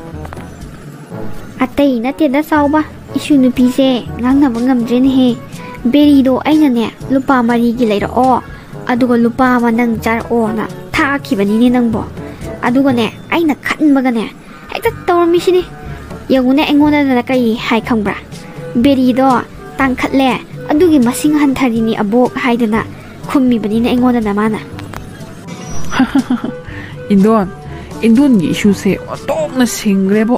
ꯑꯇꯩ ꯅꯠꯇꯦꯗ ꯆꯥꯎꯕ, ꯏꯁꯨ ꯅꯨꯄꯤꯁꯦ ꯉꯥꯡꯅꯕ ꯉꯝꯗ꯭ꯔꯦꯅꯦꯍꯦ꯫ ꯕꯦꯔꯤꯗꯣ ꯑꯩꯅꯅꯦ ꯂꯨꯄꯥ ꯃꯔꯤꯒꯤ ꯂꯩꯔꯛꯑꯣ, ꯑꯗꯨꯒ ꯂꯨꯄꯥ ꯑꯃ ꯅꯪ ꯆꯥꯔꯛꯑꯣꯅ ꯊꯥꯈꯤꯕꯅꯤꯅꯦ ꯅꯪꯕꯣ꯫ ꯑꯗꯨꯒꯅꯦ ꯑꯩꯅ ꯈꯟꯕꯒꯅꯦ ꯍꯦꯛꯇ ꯇꯧꯔꯝꯃꯤꯁꯤꯅꯤ꯫ ꯌꯦꯡꯉꯨꯅꯦ ꯑꯩꯉꯣꯟꯗꯅ ꯀꯔꯤ ꯍꯥꯏ ꯈꯪꯕ꯭ꯔꯥ? "ꯕꯦꯔꯤꯗꯣ ꯇꯥꯡꯈꯠꯂꯦ, ꯑꯗꯨꯒꯤ ꯃꯁꯤꯡ ꯍꯟꯊꯔꯤꯅꯤ ꯑꯕꯣꯛ" ꯍꯥꯏꯗꯅ ꯈꯨꯝꯃꯤꯕꯅꯤꯅꯦ ꯑꯩꯉꯣꯟꯗꯅ ꯃꯥꯅ꯫ ꯏꯟꯗꯣꯟ, ꯏꯟꯗꯣꯟꯒꯤ ꯏꯁꯨꯁꯦ ꯑꯣꯟꯊꯣꯛꯅ ꯁꯤꯡꯈ꯭ꯔꯦꯕꯣ꯫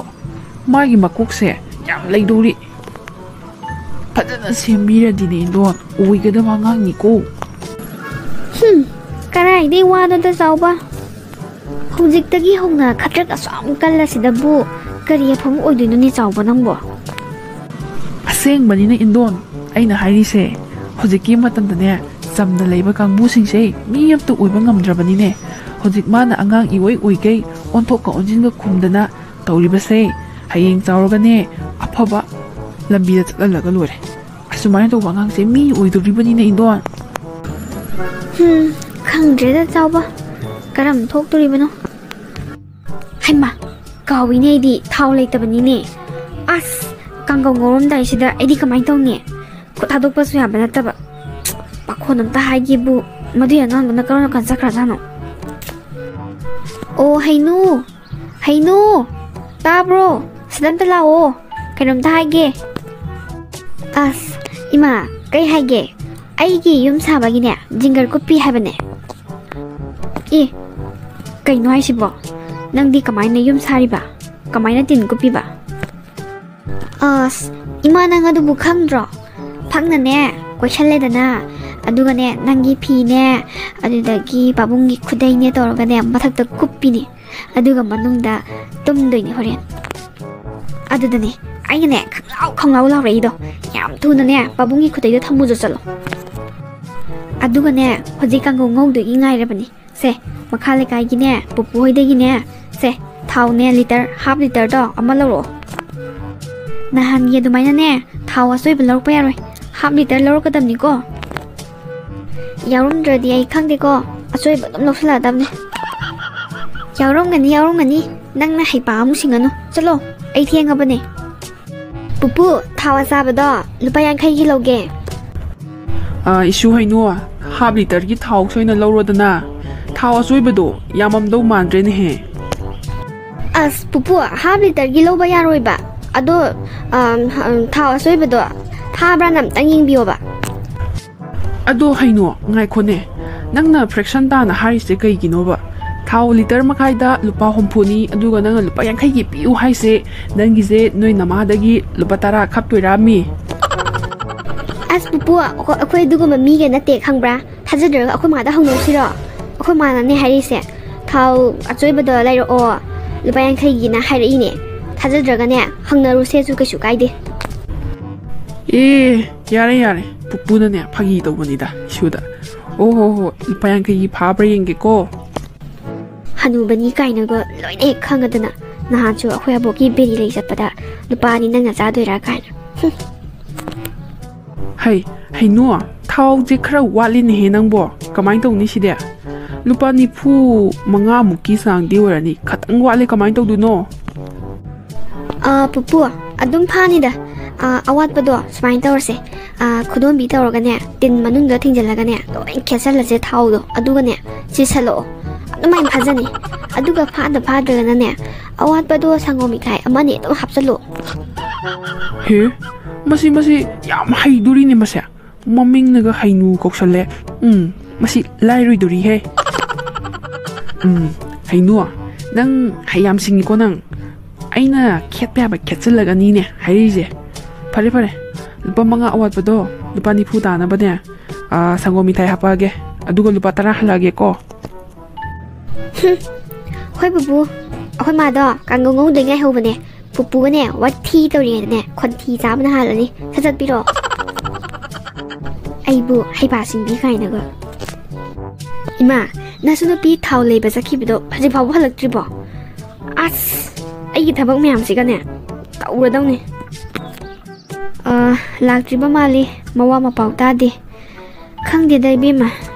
ꯃꯥꯒꯤ ꯃꯀꯣꯛꯁꯦ ꯌꯥꯝ ꯂꯩꯗꯧꯔꯤ꯫ ꯐꯖꯅ ꯁꯦꯝꯕꯤꯔꯗꯤꯅꯦ ꯏꯟꯗꯣꯟ, ꯑꯣꯏꯒꯗꯕ ꯑꯉꯥꯡꯅꯤꯀꯣ꯫ ꯍꯨꯝ, ꯀꯔꯥꯏꯗꯩ ꯋꯥꯅꯣꯗ ꯆꯥꯎꯕ? ꯍꯧꯖꯤꯛꯇꯒꯤ ꯍꯧꯅ ꯈꯗ꯭ꯔꯛ ꯑꯁꯨꯛ ꯀꯜꯂꯁꯤꯗꯕꯨ ꯀꯔꯤ ꯑꯐꯕ ꯑꯣꯏꯗꯣꯏꯅꯣꯅꯦ ꯆꯥꯎꯕ ꯅꯪꯕꯣ? ꯑꯁꯦꯡꯕꯅꯤꯅꯦ ꯏꯟꯗꯣꯟ, ꯑꯩꯅ ꯍꯥꯏꯔꯤꯁꯦ꯫ ꯍꯧꯖꯤꯛꯀꯤ ꯃꯇꯝꯗꯅꯦ ꯆꯝꯅ ꯂꯩꯕ ꯀꯥꯡꯕꯨꯁꯤꯡꯁꯦ ꯃꯤ ꯑꯃꯠꯇ ꯑꯣꯏꯕ ꯉꯝꯗ꯭ꯔꯕꯅꯤꯅꯦ꯫ ꯍꯧꯖꯤꯛ ꯃꯥꯅ ꯑꯉꯥꯡ ꯏꯑꯣꯏ ꯑꯣꯏꯈꯩ ꯑꯣꯟꯊꯣꯛꯀ ꯑꯣꯟꯁꯤꯟꯒ ꯈꯨꯝꯗꯅ ꯇꯧꯔꯤꯕꯁꯦ, ꯍꯌꯦꯡ ꯆꯥꯎꯔꯒꯅꯦ ꯑꯐꯕ ꯂꯝꯕꯤꯗ ꯆꯠꯍꯜꯂꯒ ꯂꯣꯏꯔꯦ꯫ ꯑꯁꯨꯃꯥꯏꯅ ꯇꯧꯕ ꯑꯉꯥꯡꯁꯦ ꯃꯤ ꯑꯣꯏꯗꯣꯔꯤꯕꯅꯤꯅꯦ ꯏꯟꯗꯣꯟ꯫ ꯍꯨꯝ, ꯈꯪꯗ꯭ꯔꯦꯗ ꯆꯥꯎꯕ, ꯀꯔꯝ ꯊꯣꯛꯇꯣꯔꯤꯕꯅꯣ? ꯍꯩꯃꯥ, ꯀꯥꯎꯏꯅꯦ ꯑꯩꯗꯤ ꯊꯥꯎ ꯂꯩꯇꯕꯅꯤꯅꯦ꯫ ꯑꯁ, ꯀꯥꯡꯒꯧ ꯉꯧꯔꯝꯗꯥꯏꯁꯤꯗ ꯑꯩꯗꯤ ꯀꯃꯥꯏꯅ ꯇꯧꯅꯤ? ꯈꯨꯠ ꯊꯥꯗꯣꯛꯄꯁꯨ ꯌꯥꯕ ꯅꯠꯇꯕ꯫ ꯄꯥꯈꯣꯟ ꯑꯝꯇ ꯍꯥꯏꯒꯦꯕꯨ, ꯃꯗꯨꯏ ꯑꯉꯥꯡꯗꯨꯅ ꯀꯔꯣꯝ ꯅꯥꯀꯟ ꯆꯠꯈ꯭ꯔꯖꯥꯠꯅꯣ? ꯑꯣ, ꯍꯩꯅꯨ! ꯍꯩꯅꯨ! ꯇꯥꯕ꯭ꯔꯣ? ꯁꯤꯗ ꯑꯝꯇ ꯂꯥꯛꯑꯣ꯫ ꯀꯩꯅꯣꯝꯇ ꯍꯥꯏꯒꯦ꯫ ꯑꯁ, ꯏꯃꯥ, ꯀꯩ ꯍꯥꯏꯒꯦ? ꯑꯩꯒꯤ ꯌꯨꯝ ꯁꯥꯕꯒꯤꯅꯦ, ꯖꯤꯡꯒꯔ ꯀꯨꯞꯄꯤ ꯍꯥꯏꯕꯅꯦ꯫ ꯑꯦ, ꯀꯩꯅꯣ ꯍꯥꯏꯁꯤꯕꯣ? ꯅꯪꯗꯤ ꯀꯃꯥꯏꯅ ꯌꯨꯝ ꯁꯥꯔꯤꯕ? ꯀꯃꯥꯏꯅ ꯇꯤꯟ ꯀꯨꯞꯄꯤꯕ? ꯑꯁ, ꯏꯃꯥ, ꯅꯪ ꯑꯗꯨꯕꯨ ꯈꯪꯗ꯭ꯔꯣ? ꯐꯛꯅꯅꯦ ꯀꯣꯏꯁꯜꯂꯦꯗꯅ, ꯑꯗꯨꯒꯅꯦ ꯅꯪꯒꯤ ꯐꯤꯅꯦ, ꯑꯗꯨꯗꯒꯤ ꯄꯥꯕꯨꯡꯒꯤ ꯈꯨꯗꯩꯅꯦ ꯇꯧꯔꯒꯅꯦ ꯃꯊꯛꯇ ꯀꯨꯞꯄꯤꯅꯦ, ꯑꯗꯨꯒ ꯃꯅꯨꯡꯗ ꯇꯨꯝꯗꯣꯏꯅꯦ ꯍꯣꯔꯦꯟ꯫ ꯑꯗꯨꯗꯅꯦ ꯑꯩꯅꯅꯦ ꯈꯪꯂꯥꯎ ꯈꯪꯂꯥꯎ ꯂꯥꯎꯔꯛꯏꯗꯣ, ꯌꯥ ꯌꯥꯝ ꯊꯨꯅꯅꯦ ꯄꯥꯕꯨꯡꯒꯤ ꯈꯨꯠꯇꯩꯗ ꯊꯝꯃꯨꯆꯣ ꯆꯠꯂꯣ꯫ ꯑꯗꯨꯒꯅꯦ, ꯍꯧꯖꯤꯛ ꯀꯥꯡꯒꯧ ꯉꯧꯗꯣꯏꯒꯤ ꯉꯥꯏꯔꯕꯅꯤ꯫ ꯁꯦ, ꯃꯈꯥ ꯂꯩꯀꯥꯏꯒꯤꯅꯦ ꯄꯨꯄꯨ ꯍꯣꯏꯗꯒꯤꯅꯦ, ꯁꯦ, ꯊꯥꯎꯅꯦ ꯂꯤꯇꯔ, ꯍꯥꯞ ꯂꯤꯇꯔꯗꯣ ꯑꯃ ꯂꯧꯔꯛꯑꯣ꯫ ꯅꯍꯥꯟꯒꯤ ꯑꯗꯨꯃꯥꯏꯅꯅꯦ ꯊꯥꯎ ꯑꯆꯣꯏꯕ ꯂꯧꯔꯛꯄ ꯌꯥꯔꯣꯏ, ꯍꯥꯞ ꯂꯤꯇꯔ ꯂꯧꯔꯛꯀꯗꯕꯅꯤꯀꯣ꯫ ꯌꯥꯎꯔꯝꯗ꯭ꯔꯗꯤ ꯑꯩ ꯈꯪꯗꯦꯀꯣ, ꯑꯆꯣꯏꯕ ꯑꯗꯨꯝ ꯂꯧꯁꯤꯜꯂꯛꯑꯗꯕꯅꯦ꯫ ꯌꯥꯎꯔꯝꯒꯅꯤ, ꯌꯥꯎꯔꯝꯒꯅꯤ, ꯅꯪꯅ ꯍꯩꯄꯥ ꯑꯃꯨꯛ ꯁꯤꯡꯒꯅꯨ꯫ ꯆꯠꯂꯣ, ꯑꯩ ꯊꯦꯡꯉꯕꯅꯦ꯫ ꯄꯨꯄꯨ, ꯊꯥꯎ ꯑꯆꯥꯕꯗꯣ ꯂꯨꯄꯥ ꯌꯥꯡꯈꯩꯒꯤ ꯂꯧꯒꯦ꯫ ꯑ, ꯏꯁꯨ ꯍꯩꯅꯨ, ꯍꯥꯞ ꯂꯤꯇꯔꯒꯤ ꯊꯥꯎ ꯁꯣꯏꯅ ꯂꯧꯔꯣꯗꯅ꯫ ꯊꯥꯎ ꯑꯆꯣꯏꯕꯗꯣ ꯌꯥꯝꯃꯝꯗꯧ ꯃꯥꯟꯗ꯭ꯔꯦꯅꯦꯍꯦ꯫ ꯑꯁ ꯄꯨꯄꯨ, ꯍꯥꯞ ꯂꯤꯇꯔꯒꯤ ꯂꯧꯕ ꯌꯥꯔꯣꯏꯕ꯫ ꯑꯗꯣ, ꯑꯝ, ꯊꯥꯎ ꯑꯆꯣꯏꯕꯗꯣ ꯊꯥꯕ꯭ꯔꯥꯅ ꯑꯝꯇꯪ ꯌꯦꯡꯕꯤꯌꯣꯕ꯫ ꯑꯗꯣ ꯍꯩꯅꯨ, ꯉꯥꯏꯈꯣꯅꯦ, ꯅꯪꯅ ꯐ꯭ꯔꯦꯛꯁꯟ ꯇꯥꯅ ꯍꯥꯏꯔꯤꯁꯦ ꯀꯩꯒꯤꯅꯣꯕ? ꯊꯥꯎ ꯂꯤꯇꯔ ꯃꯈꯥꯏꯗ ꯂꯨꯄꯥ ꯍꯨꯝꯐꯨꯅꯤ, ꯑꯗꯨꯒ ꯅꯪꯅ ꯂꯨꯄꯥ ꯌꯥꯡꯈꯩꯒꯤ ꯄꯤꯌꯨ ꯍꯥꯏꯁꯦ, ꯅꯪꯒꯤꯁꯦ ꯅꯣꯏ ꯅꯃꯥꯗꯒꯤ ꯂꯨꯄꯥ ꯇꯔꯥ ꯈꯞꯇꯣꯏꯔꯥꯃꯤ? ꯑꯁ ꯄꯨꯄꯨ, ꯑꯩꯈꯣꯏ ꯑꯗꯨꯒꯨꯝꯕ ꯃꯤꯒ ꯅꯠꯇꯦ ꯈꯪꯕ꯭ꯔꯥ? ꯊꯥꯖꯗ꯭ꯔꯒ ꯑꯩꯈꯣꯏ ꯃꯥꯗ ꯍꯪꯅꯧꯁꯤꯔꯣ? ꯑꯩꯈꯣꯏ ꯃꯥꯅꯅꯦ ꯍꯥꯏꯔꯤꯁꯦ, ꯊꯥꯎ ꯑꯆꯣꯏꯕꯗꯣ ꯂꯩꯔꯛꯑꯣ, ꯂꯨꯄꯥ ꯌꯥꯡꯈꯩꯒꯤꯅ ꯍꯥꯏꯔꯛꯏꯅꯦ꯫ ꯊꯥꯖꯗ꯭ꯔꯒꯅꯦ ꯍꯪꯅꯔꯨꯁꯦꯁꯨ ꯀꯩꯁꯨ ꯀꯥꯏꯗꯦ꯫ ꯑꯦ, ꯌꯥꯔꯦ ꯌꯥꯔꯦ, ꯄꯨꯄꯨꯅꯅꯦ ꯐꯥꯒꯤ ꯇꯧꯕꯅꯤꯗ ꯏꯁꯨꯗ꯫ ꯑꯣ ꯍꯣ ꯍꯣ, ꯂꯨꯄꯥ ꯌꯥꯡꯈꯩꯒꯤ ꯐꯥꯕ꯭ꯔꯥ ꯌꯦꯡꯒꯦꯀꯣ꯫ ꯍꯅꯨꯕꯅꯤ ꯀꯥꯏꯅꯒ ꯂꯣꯏꯅ ꯍꯦꯛ ꯈꯪꯉꯗꯅ, ꯅꯍꯥꯟꯁꯨ ꯑꯩꯈꯣꯏ ꯑꯕꯣꯛꯀꯤ ꯕꯦꯔꯤ ꯂꯩ ꯆꯠꯄꯗ ꯂꯨꯄꯥ ꯑꯅꯤ ꯅꯪꯅ ꯆꯥꯗꯣꯏꯔꯥ ꯀꯥꯏꯅ꯫ ꯍꯨꯝ꯫ ꯍꯩ, ꯍꯩꯅꯨ, ꯊꯥꯎꯁꯦ ꯈꯔ ꯋꯥꯠꯂꯤꯅꯦꯍꯦ ꯅꯪꯕꯣ꯫ ꯀꯃꯥꯏꯅ ꯇꯧꯅꯤ ꯁꯤꯗꯤ? ꯂꯨꯄꯥ ꯅꯤꯐꯨ ꯃꯉꯥꯃꯨꯛꯀꯤ ꯆꯥꯡꯗꯤ ꯑꯣꯏꯔꯅꯤ꯫ ꯈꯇꯪ ꯋꯥꯠꯂꯤ, ꯀꯃꯥꯏꯅ ꯇꯧꯗꯣꯏꯅꯣ? ꯑ, ꯄꯨꯄꯨ, ꯑꯗꯨꯝ ꯐꯥꯅꯤꯗ꯫ ꯑ, ꯑꯋꯥꯠꯄꯗꯣ ꯁꯨꯃꯥꯏꯅ ꯇꯧꯔꯁꯦ꯫ ꯑ, ꯈꯨꯗꯣꯝꯕꯤ ꯇꯧꯔꯒꯅꯦ, ꯇꯤꯟ ꯃꯅꯨꯡꯗ ꯊꯤꯡꯖꯤꯜꯂꯒꯅꯦ, ꯂꯣꯏ ꯈꯦꯠꯆꯜꯂꯁꯦ ꯊꯥꯎꯗꯣ꯫ ꯑꯗꯨꯒꯅꯦ, ꯆꯤꯁꯜꯂꯛꯑꯣ꯫ ꯑꯗꯨꯃꯥꯏꯅ ꯐꯥꯖꯅꯤ꯫ ꯑꯗꯨꯒ ꯐꯥꯗ ꯐꯥꯗ꯭ꯔꯒꯅꯅꯦ, ꯑꯋꯥꯠꯄꯗꯣ ꯁꯪꯒꯣꯝ ꯃꯤꯊꯥꯏ ꯑꯃꯅꯤ ꯑꯗꯨꯝ ꯍꯥꯞꯆꯜꯂꯣ꯫ ꯍꯦ, ꯃꯁꯤ, ꯃꯁꯤ ꯌꯥꯝ ꯍꯩꯗꯣꯔꯤꯅꯦ ꯃꯁꯦ꯫ ꯃꯃꯤꯡꯅꯒ ꯍꯩꯅꯨ ꯀꯧꯁꯜꯂꯦ꯫ ꯎꯝ, ꯃꯁꯤ ꯂꯥꯏꯔꯣꯏꯗꯣꯔꯤꯍꯦ꯫ ꯎꯝ, ꯍꯩꯅꯨ, ꯅꯪ ꯍꯩ ꯌꯥꯝ ꯁꯤꯡꯉꯤꯀꯣ ꯅꯪ꯫ ꯑꯩꯅ ꯈꯦꯠꯄ ꯌꯥꯕ ꯈꯦꯠꯆꯜꯂꯒꯅꯤꯅꯦ ꯍꯥꯏꯔꯤꯁꯦ꯫ ꯐꯔꯦ, ꯐꯔꯦ, ꯂꯨꯄꯥ ꯃꯉꯥ ꯑꯋꯥꯠꯄꯗꯣ ꯂꯨꯄꯥ ꯅꯤꯐꯨ ꯇꯥꯅꯕꯅꯦ, ꯑ, ꯁꯪꯒꯣꯝ ꯃꯤꯊꯥꯏ ꯍꯥꯞꯄꯛꯑꯒꯦ, ꯑꯗꯨꯒ ꯂꯨꯄꯥ ꯇꯔꯥ ꯍꯜꯂꯛꯑꯒꯦꯀꯣ꯫ ꯍꯨꯝ, ꯍꯣꯏ ꯄꯨꯄꯨ, ꯑꯩꯈꯣꯏ ꯃꯥꯗꯣ ꯀꯥꯡꯒꯧ ꯉꯧꯗꯣꯏ ꯉꯥꯏꯍꯧꯕꯅꯦ꯫ ꯄꯨꯄꯨꯒꯅꯦ ꯋꯥꯊꯤ ꯇꯧꯔꯤꯉꯩꯗꯅꯦ ꯈꯣꯟꯊꯤ ꯆꯥꯕꯅ ꯍꯥꯜꯂꯅꯤ꯫ ꯁꯠ ꯆꯠꯄꯤꯔꯣ꯫ ꯑꯩꯕꯨ ꯍꯩꯄꯥ ꯁꯤꯡꯕꯤ ꯀꯥꯏꯅꯒ꯫ ꯏꯃꯥ, ꯅꯁꯨ ꯅꯨꯄꯤ ꯊꯥꯎ ꯂꯩꯕ ꯆꯠꯈꯤꯕꯗꯣ ꯍꯧꯖꯤꯛ ꯐꯥꯎꯕ ꯍꯜꯂꯛꯇ꯭ꯔꯤꯕꯣ? ꯑꯁ, ꯑꯩꯒꯤ ꯊꯕꯛ ꯃꯌꯥꯝꯁꯤꯒꯅꯦ ꯇꯧꯔꯗꯧꯅꯤ꯫ ꯑ, ꯂꯥꯛꯇ꯭ꯔꯤꯕ ꯃꯥꯜꯂꯤ꯫ ꯃꯋꯥ ꯃꯄꯥꯎ ꯇꯥꯗꯦ꯫ ꯈꯪꯗꯦꯗ ꯏꯕꯦꯝꯃ,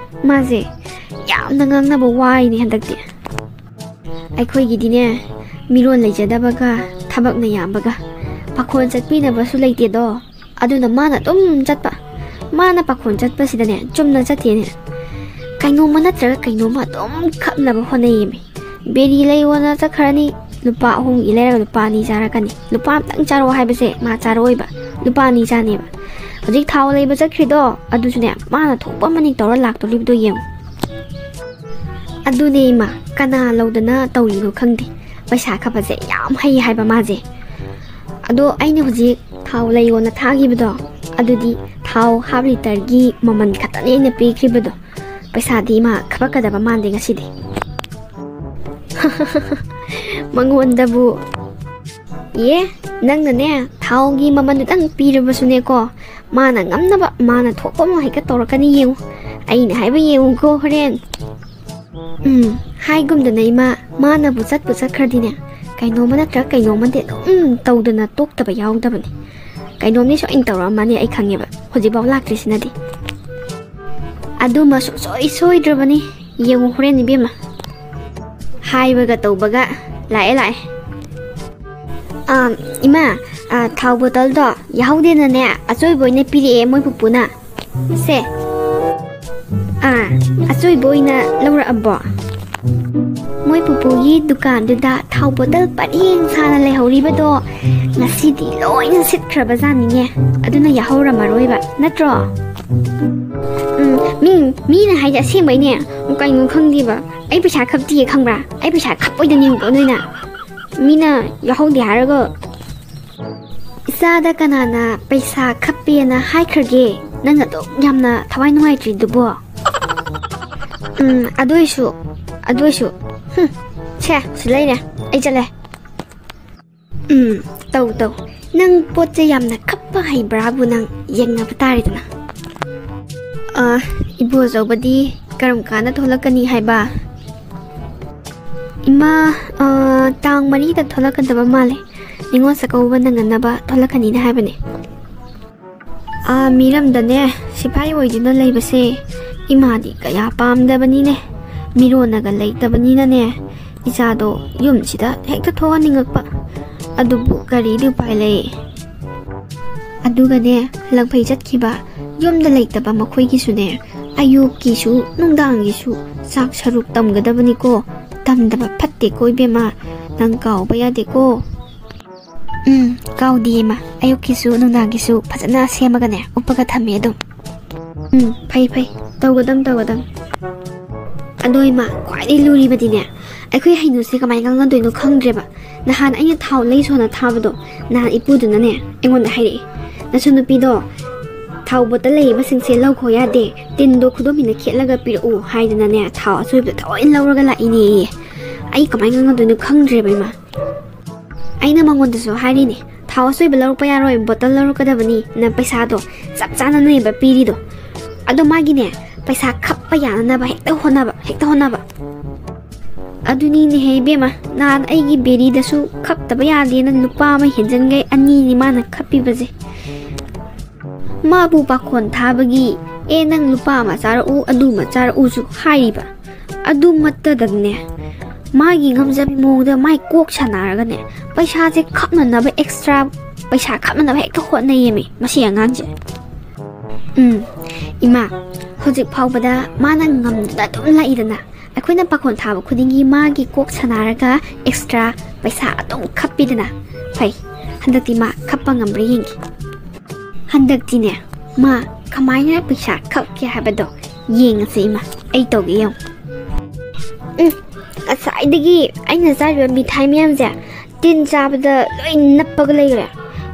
ꯃꯥꯁꯦ ꯌꯥꯝꯅ ꯉꯥꯡꯅꯕ ꯋꯥꯏꯅꯦ ꯍꯟꯗꯛꯇꯤ꯫ ꯑꯩꯈꯣꯏꯒꯤꯗꯤꯅꯦ, ꯃꯤꯔꯣꯜ ꯂꯩꯖꯗꯕꯒ ꯊꯕꯛꯅ ꯌꯥꯝꯕꯒ ꯄꯥꯈꯣꯟ ꯆꯠꯄꯤꯅꯕꯁꯨ ꯂꯩꯇꯦꯗꯣ꯫ ꯑꯗꯨꯅ ꯃꯥꯅ ꯑꯗꯨꯝ ꯆꯠꯄ꯫ ꯃꯥꯅ ꯄꯥꯈꯣꯟ ꯆꯠꯄꯁꯤꯗꯅꯦ, ꯆꯨꯝꯅ ꯆꯠꯇꯦꯅꯦ꯫ ꯀꯩꯅꯣꯝꯃ ꯅꯠꯇ꯭ꯔꯒ ꯀꯩꯅꯣꯝꯃ ꯑꯗꯨꯝ ꯈꯞꯅꯕ ꯍꯣꯠꯅꯩꯌꯦꯃꯤ꯫ ꯕꯦꯔꯤ ꯂꯩꯌꯣꯅ ꯆꯠꯈ꯭ꯔꯅꯤ, ꯂꯨꯄꯥ ꯑꯍꯨꯝꯒꯤ ꯂꯩꯔꯒ ꯂꯨꯄꯥ ꯑꯅꯤ ꯆꯥꯔꯛꯀꯅꯤ꯫ ꯂꯨꯄꯥ ꯑꯝꯇꯪ ꯆꯥꯔꯛꯑꯣ ꯍꯥꯏꯕꯁꯦ ꯃꯥ ꯆꯥꯔꯛꯑꯣꯏꯕ, ꯂꯨꯄꯥ ꯑꯅꯤ ꯆꯥꯅꯦꯕ꯫ ꯍꯧꯖꯤꯛ ꯊꯥꯎ ꯂꯩꯕ ꯆꯠꯈ꯭ꯔꯤꯗꯣ, ꯑꯗꯨꯁꯨꯅꯦ, ꯃꯥꯅ ꯊꯣꯛꯄ ꯑꯃꯅꯤ ꯇꯧꯔ ꯂꯥꯛꯇꯣꯔꯤꯕꯗꯣ ꯌꯦꯡꯉꯨ꯫ ꯑꯗꯨꯅꯦ ꯏꯃꯥ, ꯀꯅꯥ ꯂꯧꯗꯅ ꯇꯧꯔꯤꯅꯣ ꯈꯪꯗꯦ꯫ ꯄꯩꯁꯥ ꯈꯞꯄꯁꯦ ꯌꯥꯝ ꯍꯩ ꯍꯥꯏꯕ ꯃꯥꯁꯦ꯫ ꯑꯗꯣ ꯑꯩꯅ ꯍꯧꯖꯤꯛ ꯊꯥꯎ ꯂꯩꯌꯣꯅ ꯊꯥꯈꯤꯕꯗꯣ, ꯑꯗꯨꯗꯤ ꯊꯥꯎ ꯍꯥꯐ ꯂꯤꯇꯔꯒꯤ ꯃꯃꯜ ꯈꯛꯇꯅꯦ ꯑꯩꯅ ꯄꯤꯈ꯭ꯔꯤꯕꯗꯣ꯫ ꯄꯩꯁꯥꯗꯤ ꯏꯃꯥ ꯈꯞꯄꯛꯀꯗꯕ ꯃꯥꯟꯗꯦ ꯉꯁꯤꯗꯤ꯫ ꯃꯉꯣꯟꯗꯕꯨ꯫ ꯑꯦ, ꯅꯪꯅꯅꯦ, ꯊꯥꯎꯒꯤ ꯃꯃꯜꯗꯨꯗꯪ ꯄꯤꯔꯕꯁꯨꯅꯦꯀꯣ, ꯃꯥꯅ ꯉꯝꯅꯕ, ꯃꯥꯅ ꯊꯣꯛꯄ ꯑꯃ ꯍꯦꯛꯇ ꯇꯧꯔꯛꯀꯅꯤ ꯌꯦꯡꯉꯨ꯫ ꯑꯩꯅ ꯍꯥꯏꯕ ꯌꯦꯡꯉꯨꯀꯣ ꯍꯣꯔꯦꯟ꯫ ꯎꯝ, ꯍꯥꯏꯒꯨꯝꯗꯅ ꯏꯃꯥ, ꯃꯥꯅꯕꯨ ꯆꯠꯄꯨ ꯆꯠꯈ꯭ꯔꯗꯤꯅꯦ, ꯀꯩꯅꯣꯝꯃ ꯅꯠꯇ꯭ꯔ ꯀꯩꯅꯣꯝꯃꯗꯤ ꯑꯗꯨꯝ ꯇꯧꯗꯅ ꯇꯣꯛꯇꯕ ꯌꯥꯎꯗꯕꯅꯤ꯫ ꯀꯩꯅꯣꯝꯗꯤ ꯁꯣꯏꯅ ꯇꯧꯔꯛꯑꯝꯃꯅꯤ, ꯑꯩ ꯈꯪꯉꯦꯕ꯫ ꯍꯧꯖꯤꯛꯐꯥꯎ ꯂꯥꯛꯇ꯭ꯔꯤꯁꯤꯅꯗꯤ꯫ ꯑꯗꯨꯃ ꯁꯨꯡꯁꯣꯏ ꯁꯣꯏꯗ꯭ꯔꯕꯅꯤ꯫ ꯌꯦꯡꯉꯨ ꯍꯣꯔꯦꯟ ꯏꯕꯦꯝꯃ꯫ ꯍꯥꯏꯕꯒ ꯇꯧꯕꯒ ꯂꯥꯛꯑꯦ, ꯂꯥꯛꯑꯦ꯫ ꯑꯥ, ꯏꯃꯥ, ꯑꯥ, ꯊꯥꯎ ꯕꯣꯇꯜꯗꯣ ꯌꯥꯍꯧꯗꯦꯅꯅꯦ, ꯑꯆꯣꯏꯕ ꯑꯣꯏꯅ ꯄꯤꯔꯛꯑꯦ ꯃꯣꯏ ꯄꯨꯄꯨꯅ꯫ ꯁꯦ꯫ ꯑꯥ, ꯑꯆꯣꯏꯕ ꯑꯣꯏꯅ ꯂꯧꯔꯛꯑꯕꯣ? ꯃꯣꯏ ꯄꯨꯄꯨꯒꯤ ꯗꯨꯀꯥꯟꯗꯨꯗ ꯊꯥꯎ ꯕꯣꯇꯜ ꯄꯔꯦꯡ ꯁꯥꯅ ꯂꯩꯍꯧꯔꯤꯕꯗꯣ ꯉꯁꯤꯗꯤ ꯂꯣꯏꯅ ꯁꯤꯠꯈ꯭ꯔꯕ ꯖꯥꯠꯅꯤꯅꯦ꯫ ꯑꯗꯨꯅ ꯌꯥꯍꯧꯔꯝꯃꯔꯣꯏꯕ, ꯅꯠꯇ꯭ꯔꯣ? ꯎꯝ, ꯃꯤ, ꯃꯤꯅ ꯍꯥꯏꯁꯦ ꯑꯁꯦꯡꯕꯩꯅꯦ꯫ ꯀꯩꯅꯣ ꯈꯪꯗꯦꯕ꯫ ꯑꯩ ꯄꯩꯁꯥ ꯈꯞꯇꯤꯌꯦ ꯈꯪꯕ꯭ꯔꯥ? ꯑꯩ ꯄꯩꯁꯥ ꯈꯞꯄꯣꯏꯗꯅꯦꯕꯀꯣ ꯅꯣꯏꯅ꯫ ꯃꯤꯅ ꯌꯥꯍꯧꯗꯦ ꯍꯥꯏꯔꯒ꯫ ꯏꯆꯥꯗ ꯀꯅꯥꯅ ꯄꯩꯁꯥ ꯈꯞꯄꯦꯅ ꯍꯥꯏꯈ꯭ꯔꯒꯦ? ꯅꯪ ꯑꯗꯨꯛ ꯌꯥꯝꯅ ꯊꯋꯥꯏ ꯅꯨꯡꯉꯥꯏꯇ꯭ꯔꯤꯗꯨꯕꯣ? ꯎꯝ, ꯑꯗꯨꯏꯁꯨ, ꯑꯗꯨꯏꯁꯨ꯫ ꯍꯨꯝ, ꯁꯦ, ꯁꯤ ꯂꯩꯔꯦ꯫ ꯑꯩ ꯆꯠꯂꯦ꯫ ꯎꯝ, ꯇꯧ ꯇꯧ꯫ ꯅꯪ ꯄꯣꯠꯁꯦ ꯌꯥꯝꯅ ꯈꯞꯄ ꯍꯩꯕ꯭ꯔꯥꯕꯨ ꯅꯪ ꯌꯦꯡꯅꯕ ꯇꯥꯔꯦꯗꯅ꯫ ꯑ, ꯏꯕꯣ ꯑꯆꯧꯕꯗꯤ ꯀꯔꯝ ꯀꯥꯟꯗ ꯊꯣꯛꯂꯛꯀꯅꯤ ꯍꯥꯏꯕ? ꯏꯃꯥ, ꯑ, ꯇꯥꯡ ꯃꯔꯤꯗ ꯊꯣꯛꯂꯛꯀꯗꯕ ꯃꯥꯜꯂꯦ꯫ ꯅꯤꯉꯣꯜ ꯆꯥꯛꯀꯧꯕ ꯅꯪꯅꯅꯕ ꯊꯣꯛꯂꯛꯀꯅꯤꯅ ꯍꯥꯏꯕꯅꯦ꯫ ꯑꯥ, ꯃꯤꯔꯝꯗꯅꯦ ꯁꯤꯐꯥꯏ ꯑꯣꯏꯗꯨꯅ ꯂꯩꯕꯁꯦ ꯏꯃꯥꯗꯤ ꯀꯌꯥ ꯄꯥꯝꯗꯕꯅꯤꯅꯦ꯫ ꯃꯤꯔꯣꯟꯅꯒ ꯂꯩꯇꯕꯅꯤꯅꯅꯦ, ꯏꯆꯥꯗꯣ ꯌꯨꯝꯁꯤꯗ ꯍꯦꯛꯇ ꯊꯣꯛꯍꯟꯅꯤꯡꯉꯛꯄ꯫ ꯑꯗꯨꯕꯨ ꯀꯔꯤꯗꯤ ꯎꯄꯥꯏ ꯂꯩ? ꯑꯗꯨꯒꯅꯦ, ꯂꯪꯐꯩ ꯆꯠꯈꯤꯕ ꯌꯨꯝꯗ ꯂꯩꯇꯕ ꯃꯈꯣꯏꯒꯤꯁꯨꯅꯦ, ꯑꯌꯨꯛꯀꯤꯁꯨ ꯅꯨꯡꯗꯥꯡꯒꯤꯁꯨ ꯆꯥꯛ ꯁꯔꯨꯛ ꯇꯝꯒꯗꯕꯅꯤꯀꯣ꯫ ꯇꯝꯗꯕ ꯐꯠꯇꯦꯀꯣ ꯏꯕꯦꯝꯃ, ꯅꯪ ꯀꯥꯎꯕ ꯌꯥꯗꯦꯀꯣ꯫ ꯎꯝ, ꯀꯥꯎꯗꯤꯌꯦ ꯏꯃꯥ꯫ ꯑꯌꯨꯛꯀꯤꯁꯨ ꯅꯨꯡꯗꯥꯡꯒꯤꯁꯨ ꯐꯖꯅ ꯁꯦꯝꯃꯒꯅꯦ, ꯎꯞꯄꯒ ꯊꯝꯃꯦ ꯑꯗꯨꯝ꯫ ꯎꯝ, ꯐꯩ ꯐꯩ꯫ ꯇꯧꯒꯗꯝ, ꯇꯧꯒꯗꯝ꯫ ꯑꯗꯣ ꯏꯃꯥ, ꯈ꯭ꯋꯥꯏꯗꯒꯤ ꯂꯨꯔꯤꯕꯗꯤꯅꯦ, ꯑꯩꯈꯣꯏ ꯍꯩꯅꯨꯁꯦ ꯀꯃꯥꯏꯅ ꯉꯥꯡꯅꯗꯣꯏꯅꯣ ꯈꯪꯗ꯭ꯔꯦꯕ꯫ ꯅꯍꯥꯟ ꯑꯩꯅ ꯊꯥꯎ ꯂꯩꯁꯣꯅ ꯊꯥꯕꯗꯣ, ꯅꯍꯥꯟ ꯏꯄꯨꯗꯨꯅꯅꯦ ꯑꯩꯉꯣꯟꯗ ꯍꯥꯏꯔꯛꯑꯦ, "ꯅꯆꯟꯅꯨꯄꯤꯗꯣ ꯊꯥꯎ ꯕꯣꯇꯜ ꯂꯩꯔꯤꯕꯁꯤꯡꯁꯦ ꯂꯧꯈꯣ ꯌꯥꯗꯦ, ꯇꯤꯟꯗꯣ ꯈꯨꯗꯣꯝꯕꯤꯅ ꯈꯦꯠꯂꯒ ꯄꯤꯔꯛꯎ" ꯍꯥꯏꯗꯅꯅꯦ, ꯊꯥꯎ ꯑꯆꯣꯏꯕ ꯊꯑꯣꯏꯅ ꯂꯧꯔꯒ ꯂꯥꯛꯏꯅꯦꯌꯦ꯫ ꯑꯩ ꯀꯃꯥꯏꯅ ꯉꯥꯡꯅꯗꯣꯏꯅꯣ ꯈꯪꯗ꯭ꯔꯦꯕ ꯏꯃꯥ꯫ ꯑꯩꯅ ꯃꯉꯣꯟꯗꯁꯨ ꯍꯥꯏꯔꯤꯅꯦ, "ꯊꯥꯎ ꯑꯆꯣꯏꯕ ꯂꯧꯔꯛꯄ ꯌꯥꯔꯣꯏ, ꯕꯣꯇꯜ ꯂꯧꯔꯛꯀꯗꯕꯅꯤ, ꯅꯪ ꯄꯩꯁꯥꯗꯣ ꯆꯞ ꯆꯥꯅꯅꯦꯕ ꯄꯤꯔꯤꯗꯣ"꯫ ꯑꯗꯣ ꯃꯥꯒꯤꯅꯦ, ꯄꯩꯁꯥ ꯈꯞꯄ ꯌꯥꯅꯅꯕ ꯍꯦꯛꯇ ꯍꯣꯠꯅꯕ, ꯍꯦꯛꯇ ꯍꯣꯠꯅꯕ꯫ ꯑꯗꯨꯅꯤꯅꯦꯍꯦ ꯏꯕꯦꯝꯃ, ꯅꯍꯥꯟ ꯑꯩꯒꯤ ꯕꯦꯔꯤꯗꯁꯨ ꯈꯞꯇꯕ ꯌꯥꯗꯦꯅ ꯂꯨꯄꯥ ꯑꯃ ꯍꯦꯟꯖꯟꯈꯩ ꯑꯅꯤꯅꯤ ꯃꯥꯅ ꯈꯞꯄꯤꯕꯁꯦ꯫ ꯃꯥꯕꯨ ꯄꯥꯈꯣꯟ ꯊꯥꯕꯒꯤ, "ꯑꯦ, ꯅꯪ ꯂꯨꯄꯥ ꯑꯃ ꯆꯥꯔꯛꯎ, ꯑꯗꯨ ꯑꯃ ꯆꯥꯔꯛꯎꯁꯨ" ꯍꯥꯏꯔꯤꯕ꯫ ꯑꯗꯨꯃꯠꯇꯗꯅꯦ, ꯃꯥꯒꯤ ꯉꯝꯖꯕꯤ ꯃꯑꯣꯡꯗ ꯃꯥꯏ ꯀꯣꯛ ꯁꯥꯟꯅꯔꯒꯅꯦ, ꯄꯩꯁꯥꯁꯦ ꯈꯞꯅꯅꯕ ꯑꯦꯛꯁꯇ꯭ꯔꯥ ꯄꯩꯁꯥ ꯈꯞꯅꯅꯕ ꯍꯦꯛꯇ ꯍꯣꯠꯅꯩꯌꯦꯃꯤ ꯃꯁꯤ ꯑꯉꯥꯡꯁꯦ꯫ ꯎꯝ, ꯏꯃꯥ, ꯍꯧꯖꯤꯛ ꯐꯥꯎꯕꯗ ꯃꯥꯅ ꯉꯝꯗꯅ ꯑꯗꯨꯝ ꯂꯥꯛꯏꯗꯅ꯫ ꯑꯩꯈꯣꯏꯅ ꯄꯥꯈꯣꯟ ꯊꯥꯕ ꯈꯨꯗꯤꯡꯒꯤ ꯃꯥꯒꯤ ꯀꯣꯛ ꯁꯥꯟꯅꯔꯒ ꯑꯦꯛꯁꯇ꯭ꯔꯥ ꯄꯩꯁꯥ ꯑꯗꯨꯝ ꯈꯞꯄꯤꯗꯅ꯫ ꯐꯩ, ꯍꯟꯗꯛꯇꯤ ꯃꯥ ꯈꯞꯄ ꯉꯝꯕ꯭ꯔꯥ ꯌꯦꯡꯒꯦ꯫ ꯍꯟꯗꯛꯇꯤꯅꯦ, ꯃꯥ ꯀꯃꯥꯏꯅ ꯄꯩꯁꯥ ꯈꯞꯀꯦ ꯍꯥꯏꯕꯗꯣ ꯌꯦꯡꯉꯁꯦ ꯏꯃꯥ, ꯑꯩ ꯇꯧꯒꯦ ꯌꯦꯡꯉꯨ꯫ ꯎꯝ, ꯉꯁꯥꯏꯗꯒꯤ ꯑꯩꯅ ꯆꯥꯔꯤꯕ ꯃꯤꯊꯥꯏ ꯃꯌꯥꯝꯁꯦ ꯇꯤꯟ ꯆꯥꯕꯗ ꯂꯣꯏ ꯅꯞꯄꯒ ꯂꯩꯈ꯭ꯔꯦ꯫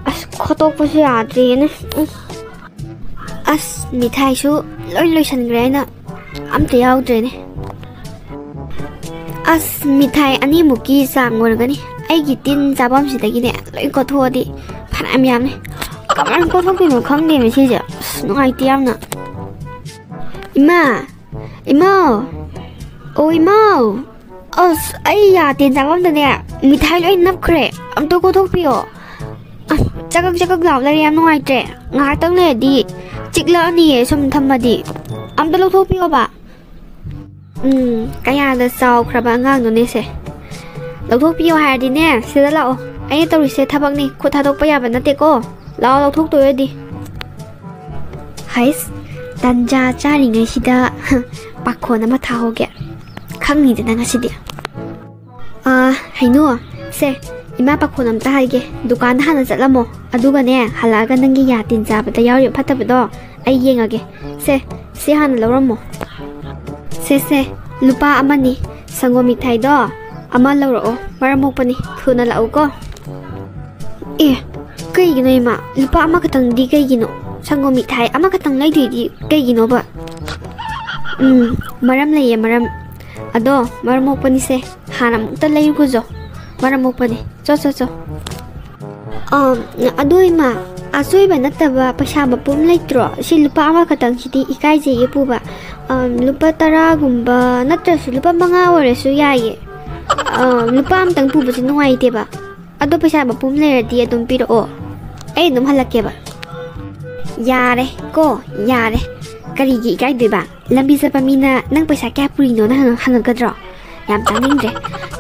ꯑꯁ, ꯈꯣꯠꯇꯣꯛꯄꯁꯨ ꯌꯥꯗ꯭ꯔꯦꯅꯦ꯫ ꯎꯝ꯫ ꯑꯁ, ꯃꯤꯊꯥꯏꯁꯨ ꯂꯣꯏ ꯂꯣꯏꯁꯟꯈ꯭ꯔꯦ, ꯑꯩꯅ ꯑꯝꯇ ꯌꯥꯎꯗ꯭ꯔꯦꯅꯦ꯫ ꯑꯁ, ꯃꯤꯊꯥꯏ ꯑꯅꯤꯃꯨꯛꯀꯤ ꯆꯥꯡ ꯑꯣꯏꯔꯒꯅꯤ꯫ ꯑꯩꯒꯤ ꯇꯤꯟ ꯆꯥꯐꯝꯁꯤꯗꯒꯤꯅꯦ ꯂꯣꯏ ꯀꯣꯊꯣꯛꯑꯗꯤ ꯐꯅꯌꯥꯝ ꯌꯥꯝꯅꯤ꯫ ꯀꯃꯥꯏꯅ ꯀꯣꯊꯣꯛꯇꯣꯏꯅꯣ ꯈꯪꯗꯦ ꯃꯁꯤꯁꯦ꯫ ꯑꯁ, ꯅꯨꯡꯉꯥꯏꯇꯦ ꯌꯥꯝꯅ꯫ ꯏꯃꯥ! ꯏꯃꯥ! ꯑꯣ, ꯏꯃꯥ! ꯑꯁ, ꯑꯩ ꯌꯥ ꯇꯤꯟ ꯆꯥꯐꯝꯗꯅꯦ ꯃꯤꯊꯥꯏ ꯂꯣꯏ ꯅꯞꯈ꯭ꯔꯦ꯫ ꯑꯝꯇ ꯀꯣꯊꯣꯛꯄꯤꯌꯣ꯫ ꯑꯁ, ꯆꯀꯛ ꯆꯀꯛ ꯂꯥꯎ ꯂꯩꯔꯦ, ꯌꯥꯝ ꯅꯨꯡꯉꯥꯏꯇ꯭ꯔꯦ꯫ ꯉꯥꯏꯍꯥꯛꯇꯪ ꯂꯩꯔꯗꯤ ꯆꯤꯛꯂꯛꯑꯅꯤꯌꯦ ꯁꯨꯝ ꯊꯝꯃꯗꯤ꯫ ꯑꯝꯇ ꯂꯧꯊꯣꯛꯄꯤꯌꯣꯕ꯫ ꯎꯝ, ꯀꯌꯥꯗ ꯆꯥꯎꯈ꯭ꯔꯕ ꯑꯉꯥꯡꯅꯣꯅꯦ ꯁꯦ꯫ ꯂꯧꯊꯣꯛꯄꯤꯌꯣ ꯍꯥꯏꯔꯗꯤꯅꯦ, ꯁꯤꯗ ꯂꯥꯛꯑꯣ꯫ ꯑꯩꯅ ꯇꯧꯔꯤꯁꯦ ꯊꯕꯛꯅꯤ, ꯈꯨꯠ ꯊꯥꯗꯣꯛꯄ ꯌꯥꯕ ꯅꯠꯇꯦꯀꯣ꯫ ꯂꯥꯛꯑꯣ, ꯂꯧꯊꯣꯛꯇꯣꯏ ꯑꯣꯏꯔꯗꯤ꯫ ꯍꯩꯁ, ꯇꯟꯖꯥ ꯆꯥꯔꯤꯉꯩꯁꯤꯗ ꯄꯥꯈꯣꯟ ꯑꯃ ꯊꯥꯍꯧꯒꯦ꯫ ꯈꯪꯅꯤꯗꯅ ꯉꯁꯤꯗꯤ꯫ ꯑꯥ, ꯍꯩꯅꯨ, ꯁꯦ, ꯏꯃꯥ ꯄꯥꯈꯣꯟ ꯑꯝꯇ ꯍꯥꯏꯒꯦ꯫ ꯗꯨꯀꯥꯟꯗ ꯍꯥꯟꯅ ꯆꯠꯂꯝꯃꯣ꯫ ꯑꯗꯨꯒꯅꯦ, ꯍꯜꯂꯛꯑꯒ ꯅꯪꯒꯤ ꯌꯥ ꯇꯤꯟ ꯆꯥꯕꯗ ꯌꯥꯎꯔꯤꯕ ꯐꯠꯇꯕꯗꯣ ꯑꯩ ꯌꯦꯡꯉꯒꯦ꯫ ꯁꯦ, ꯁꯤ ꯍꯥꯟꯅ ꯂꯧꯔꯝꯃꯣ꯫ ꯁꯦ, ꯁꯦ, ꯂꯨꯄꯥ ꯑꯃꯅꯤ꯫ ꯁꯪꯒꯣꯝ ꯃꯤꯊꯥꯏꯗꯣ ꯑꯃ ꯂꯧꯔꯛꯑꯣ꯫ ꯃꯔꯝ ꯃꯣꯛꯄꯅꯤ꯫ ꯊꯨꯅ ꯂꯥꯛꯎꯀꯣ꯫ ꯑꯦ, ꯀꯩꯒꯤꯅꯣ ꯏꯃꯥ? ꯂꯨꯄꯥ ꯑꯃꯈꯛꯇꯪꯗꯤ ꯀꯩꯒꯤꯅꯣ? ꯁꯪꯒꯣꯝ ꯃꯤꯊꯥꯏ ꯑꯃꯈꯛꯇꯪ ꯂꯩꯗꯣꯏꯗꯤ ꯀꯩꯒꯤꯅꯣꯕ? ꯎꯝ, ꯃꯔꯝ ꯂꯩꯌꯦ, ꯃꯔꯝ꯫ ꯑꯗꯣ, ꯃꯔꯝ ꯃꯣꯛꯄꯅꯤꯁꯦ꯫ ꯍꯥꯟꯅ ꯑꯃꯨꯛꯇ ꯂꯩꯔꯨꯈꯣꯁꯣ꯫ ꯃꯔꯝ ꯃꯣꯛꯄꯅꯤ꯫ ꯆꯣ, ꯆꯣ, ꯆꯣ꯫ ꯑꯝ, ꯑꯗꯣ ꯏꯃꯥ, ꯑꯆꯣꯏꯕ ꯅꯠꯇꯕ ꯄꯩꯁꯥ ꯃꯄꯨꯝ ꯂꯩꯇ꯭ꯔꯣ? ꯁꯤ ꯂꯨꯄꯥ ꯑꯃꯈꯛꯇꯪꯁꯤꯗꯤ ꯏꯀꯥꯏꯖꯩꯌꯦ ꯄꯨꯕ꯫ ꯑꯝ, ꯂꯨꯄꯥ ꯇꯔꯥꯒꯨꯝꯕ ꯅꯠꯇ꯭ꯔꯁꯨ ꯂꯨꯄꯥ ꯃꯉꯥ ꯑꯣꯏꯔꯁꯨ ꯌꯥꯏꯌꯦ꯫ ꯑꯝ, ꯂꯨꯄꯥ ꯑꯃꯇꯪ ꯄꯨꯕꯁꯦ ꯅꯨꯡꯉꯥꯏꯇꯦꯕ꯫ ꯑꯗꯣ ꯄꯩꯁꯥ ꯃꯄꯨꯝ ꯂꯩꯔꯗꯤ ꯑꯗꯨꯝ ꯄꯤꯔꯛꯑꯣ꯫ ꯑꯩ ꯑꯗꯨꯝ ꯍꯜꯂꯛꯀꯦꯕ꯫ ꯌꯥꯔꯦ ꯀꯣ, ꯌꯥꯔꯦ꯫ ꯀꯔꯤꯒꯤ ꯏꯀꯥꯏꯗꯣꯏꯕ? ꯂꯝꯕꯤ ꯆꯠꯄ ꯃꯤꯅ ꯅꯪ ꯄꯩꯁꯥ ꯀꯌꯥ ꯄꯨꯔꯤꯅꯣꯅ ꯍꯪ-, ꯍꯪꯉꯛꯀꯗ꯭ꯔꯣ? ꯌꯥꯝ ꯇꯥꯅꯤꯡꯗ꯭ꯔꯦ꯫